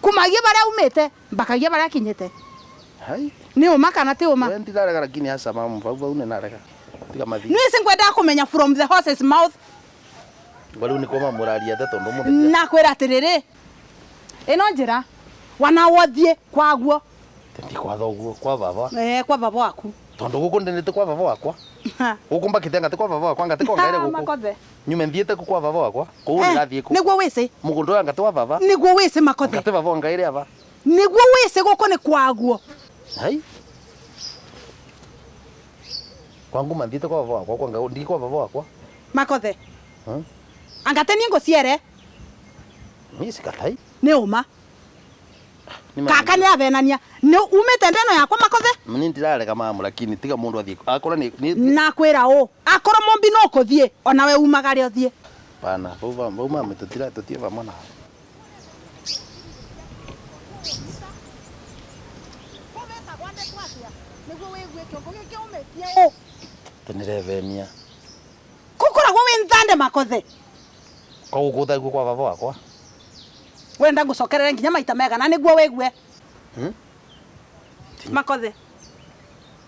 kumagia baria umĩte mbakagia baria akinyĩte. Hai. Nĩ ũma kana ti ũma? We ndirarega lakini aca mamu vau vau nĩ narega. Tiga mathi. Nĩ wĩcĩ ngwendaga kũmenya from the horse's mouth. Rĩu nĩ kũma mũraria te tondũ mũthĩ Na kwĩra atĩrĩrĩ ĩno njĩra wanawothiĩ kwaguo. Ndi kwa thoguo kwa baba. Kwa baba waku. Tondũ gũkũ ndĩnĩte kwa baba wakwa. Gũkũ mbakĩte ngate kwa baba wakwa ngate kwa ngaire gũkũ. Makothe. Nyume thiĩte kũ kwa baba wakwa. Kũu ndĩrathiĩ kũ. Nĩguo wĩcĩ. Mũgũnda ũyũ ngate wa baba. Nĩguo wĩcĩ Makothe. Ngate baba ngaire aba. Nĩguo wĩcĩ gũkũ nĩ kwaguo. Hai. Kwangu mathiĩte kwa baba wakwa kwa ngau ndi kwa baba wakwa. Makothe. Angate niĩ ngũciere. Niĩ sikatai. Nĩ ũma. Kaka nĩ avenania. Nĩ umĩte ndeno yakwa Makothe. Nĩ ndirarega mamu lakini tiga mũndũ athiĩ. Akorwo nĩ Na kwĩra ũ. Akorwo Mumbi no kũthiĩ onawe umagare ũthiĩ. Bana vau vau mamu tutira tutie vamwe na. Tinirevenia. Kukoragwo wĩ nthande Makothe. Kwa gũkũ thaguo kwa baba wakwa. Wenda ngũcokerere nginya maita megana nĩguo wĩgue. Makothe.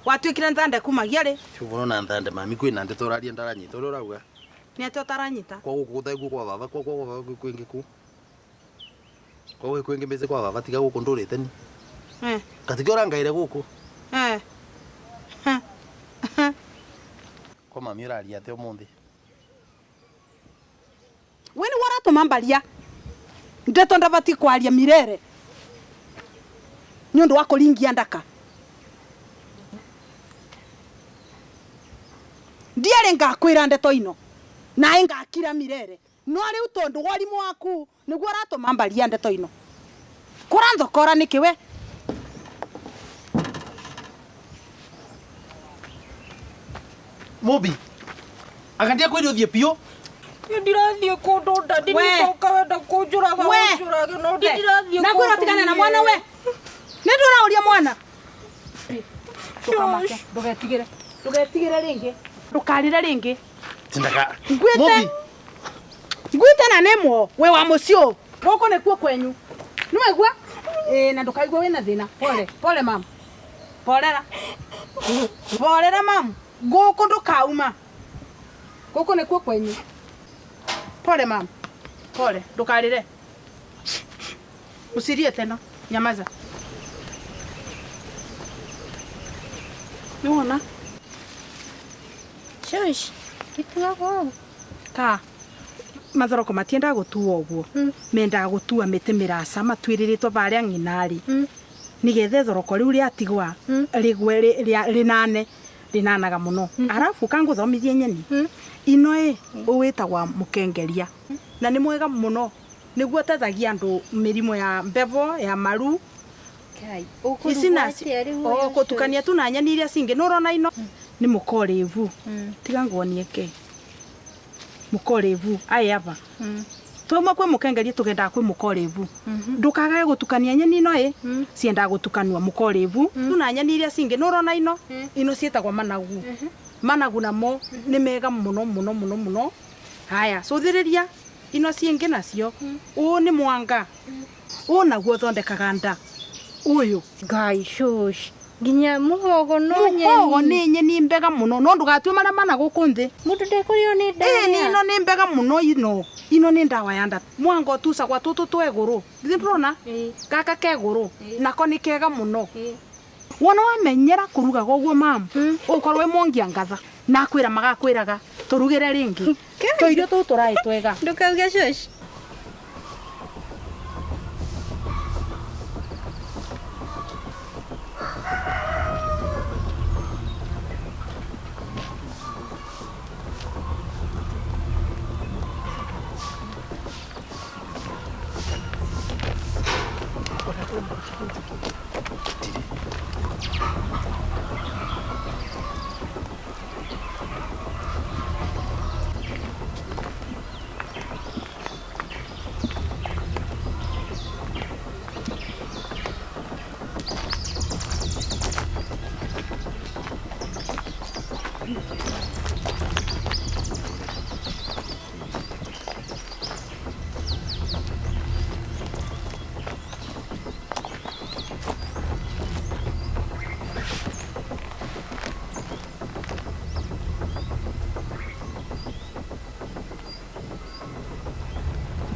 Watuĩkire nthande kumagia rĩ? Ti na nthande mami kwĩna ndeto ũraria ndaranyita ũrĩa ũrauga. Nĩ atĩa ũtaranyita? Kwa gũkũ thaguo kwa baba kwa kwa baba kwĩngĩ ku. Kwa gũkũ kwĩngĩ mbece kwa baba tiga gũkũ ndũrĩte ni. Katika ũrangaire gũkũ. Kwa mami ũraria atĩa ũmũthĩ? We nĩ waratũma mbaria. Ndeto ndabati kwaria mirere. Nĩ ũndũ wa kũringia ndaka. Ndiarĩ ngakwĩra ndeto ino. Naĩ ngakira mirere. No rĩu tondũ warimũ waku nĩguo ũratũma mbaria ndeto ino. Kũranthokora nĩkĩ we? Mumbi. Agandia kwĩrĩ ũthiĩ biũ. Niĩ ndirathiĩ kũndũ ndadi nĩndoka wenda kũnjũraga ũnjũrage no ndirathiĩ Na kwĩra ũtigane na mwana we. Nĩ ndũraũria mwana. Ndũkamake, ndũgetigĩre. Ndũgetigĩre rĩngĩ. Ndũkarĩre rĩngĩ. Tindaka. Ngwĩte. Ngwĩte na nĩmwo wĩ wa mũciĩ ũyũ. Gũkũ nĩkuo kwenyu. Nĩ waigua? Na ndũkaigua wĩna thĩna. Pole, pole mama. Porera. Porera mama. Gũkũ ndũkauma. Gũkũ nĩkuo kwenyu. Pole mama. Pole, ndũkarĩre. Usirie tena. Nyamaza. Nĩ wona? Shush, gĩtuagwo Ka mathoroko matiendaga gũtuo ũguo. Mendaga gũtua mĩtĩ mĩraca matuĩrĩrĩtwo barĩa ng'inarĩ. Nĩgetha ithoroko rĩu rĩatigwa rĩgwe rĩnane rĩnanaga mũno. Arabu kangũthomithie nyeni. Ino ĩ ũwĩtagwa mũkengeria. Na nĩ mwega mũno. Nĩguo ũteithagia andũ mĩrimũ ya mbevo, ya maru. Ici nacio ũgũtukania tu na nyeni iria cingĩ. Nĩ ũrona ino nĩ mũkorĩvu. Tiga nguonie ke. Mũkorĩvu aya aba. Twauma kwĩ mũkengeria tũgendaga kwĩ mũkorĩvu. Ndũkagage gũtukania nyeni ino ĩ ciendaga gũtukanua mũkorĩvu tu na nyeni iria cingĩ. Nĩ ũrona ino ino ciĩtagwo managu. Managu namo nĩ mega mũno mũno mũno mũno. Haya cũthĩrĩria ino cingĩ nacio. Ũũ nĩ mwanga. Ũũ naguo ũthondekaga nda. Uyu Ngai shush nginya muhogo no nyeni. Muhogo ni nyeni mbega muno no ndugatue maria mana guku nthi. Mundu ndekurio ni ndawa. Ĩĩ ino ni mbega muno ino. Ino ni ndawa ya nda. Mwango tusagwa tutu tweguru. Githĩ ndurona? Gaka keguru nako ni kega muno. Wona wamenyera kurugaga uguo mamu ukorwo wi mwongia ngatha na akwira magakwiraga turugire ringi tuirio tuu turai twega. Ndukauge shush.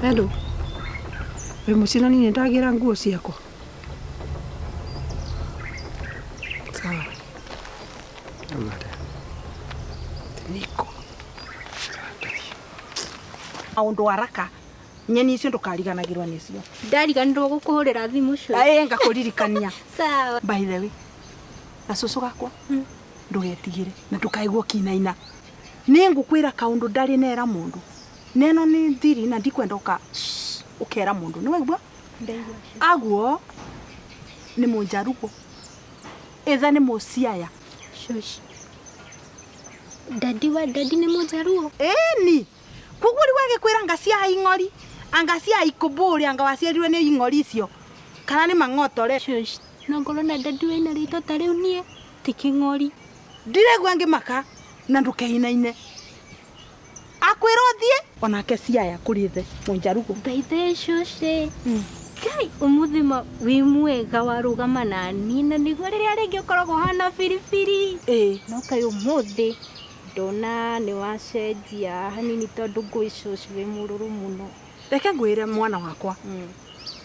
Hello. We mucina ni ndagira nguo ciakwa. Sawa. Niko. Maundu haraka. Nyeni icio ndukariganagirwo nicio. Ndariganirwo gukuhurira thimu cio. Ĩĩ ngakuririkania. Sawa. By the way. Na cucu gakwa. Ndugetigire na ndukaigwo kinaina. Ningukwira kaundu ndari nera mundu. Neno ni thiri na ndikwenda uka ukera mundu ni waigua aguo ni munjarugo etha ni muciaya. Shush. Dadi wa dadi ni munjaruo eni koguo ri wagikwira anga cia ing'ori anga cia ikuburi anga waciarirwe ni ing'ori icio kana ni mang'otore. Shush. No ngorwo na dadi wina ritwa ta riu nie ti king'ori ndiregua ngimaka na ndukeinaine akwira uthie onake ciaya kuri the munjarugo. By the shush. Kai umuthi ma wi mwega warugama na ni na niguo riria ringi ukoragwo hana biribiri. No kai umuthi ndona ni wacenjia hanini tondu ngui shush wi mururu muno. Reke ngwire mwana wakwa.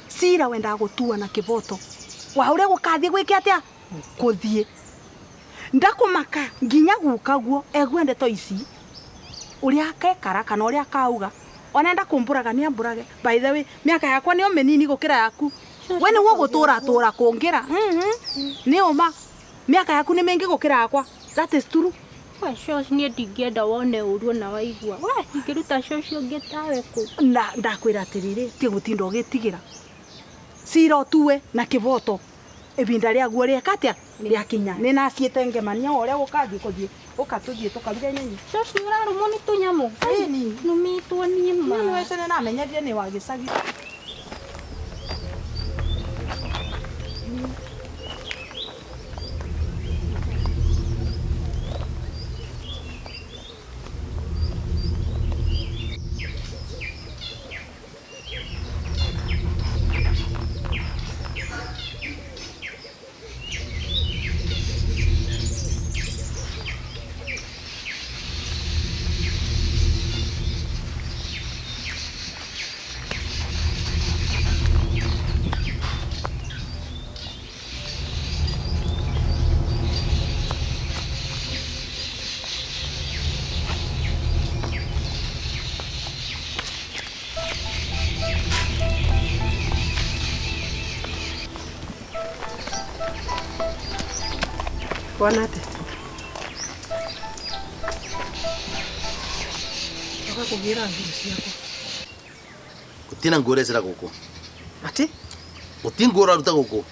Cira wendaga gutua na kiboto wa uria gukathie gwike atia kuthie ndakumaka nginya gukaguo egue ndeto ici uria akekara kana uria akauga onenda kumburaga ni amburaga. By the way miaka yakwa nio minini gukira yaku we niguo gutura tura kungira ni uma miaka yaku ni mingi gukira yakwa. That is true. We shosh nie ndingienda wone uru na waigua we ingiruta shosh ungi tawe ku na ndakwira atiriri ti gutinda ugitigira cira utue na kiboto ibinda riaguo rieka atia riakinya ni naciite ngemania uria gukathie kuthie ukatuthie tukaruge nyenyi. Shosh ni urarumwo ni tunyamu. Ĩni numitwo ni ma ni wece ni namenyerie ni wa gicagi. Wana ate Uka kugira nguo ciakwa. Gutina nguo urecera guku. Ati? Guti nguo uraruta guku.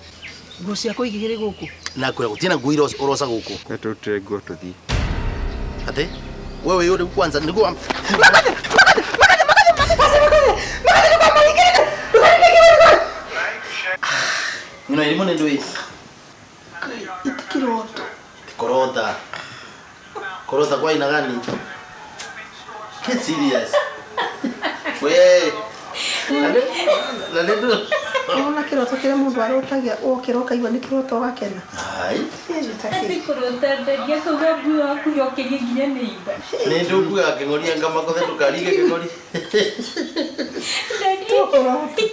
Nguo ciakwa igigiri guku. Na kwira gutina nguo uroca guku. Turutire nguo tuthie. Ati? Wewe yuri kwanza niguo. Makathe! Makathe! Makathe! Makathe! Makathe! Makathe! Makathe! Ngino irimu ni ndui. Itikiroto. Korota. Korota kwa aina gani? Get serious. We. Na ndio. Ona kĩroto kĩrĩa mũndũ arotagia ũkĩra ũkaigua nĩ kĩroto ũgakena. Ai. Atĩ kũrota ndendia kuga mbui waku yokĩrie nginya neighbor. Nĩ ndũkuaga kĩng'ori anga makothe ndũkarige kĩng'ori. Daddy.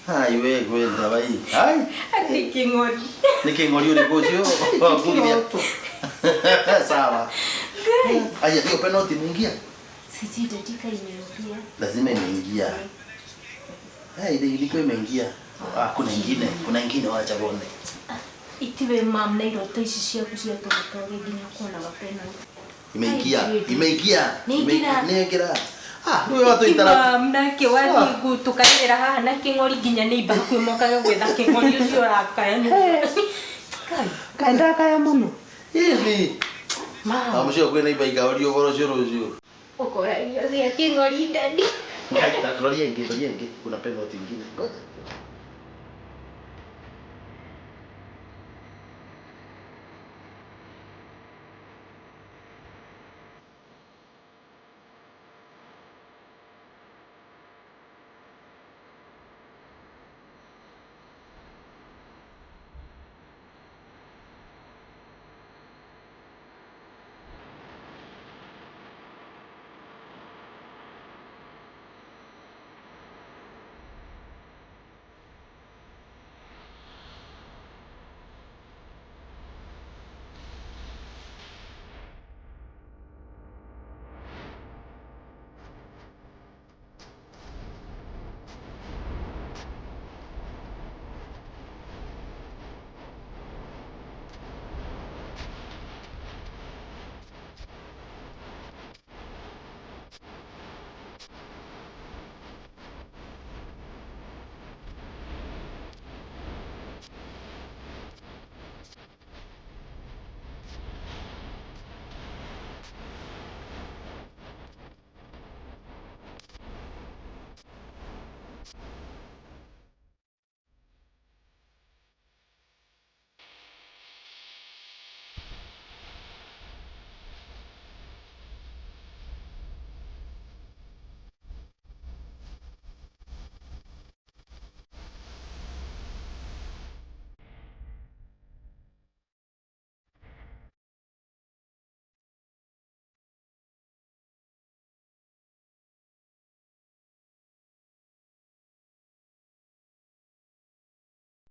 Ai we gwenda wai. Ai. Atĩ kĩng'ori. Nĩ kĩng'ori ũrĩkũ ũcio? Wakugithia. Sawa. Aya, hiyo penalty imeingia. Sijui daddy kaimeingia. Lazima imeingia. Hey, ile ilikuwa imeingia. Ah, kuna ingine wacha tuone. Itiwe mam na iroto ici ciaku cia tũgũtoge nginya kuonaga penalty. Imeingia, Ai, imeingia. Nĩingĩra. Nĩingĩra. Ah, wewe watu itara. Mam nake wathiĩ tũkarĩrĩra haha na kĩng'ori nginya neighbor hakuhĩ mokage gwetha kĩng'ori ũcio ũrakaya nĩ. Kaĩ ndakaya mũno. Hivi. Mam. Ah, mũcio kwĩna iba ikaũrio ũhoro ũcio rũciũ. Ũkoragia cia kĩng'ori daddy. Roria ingĩ, roria ingĩ. Kuna penalty ingine. Ngoja.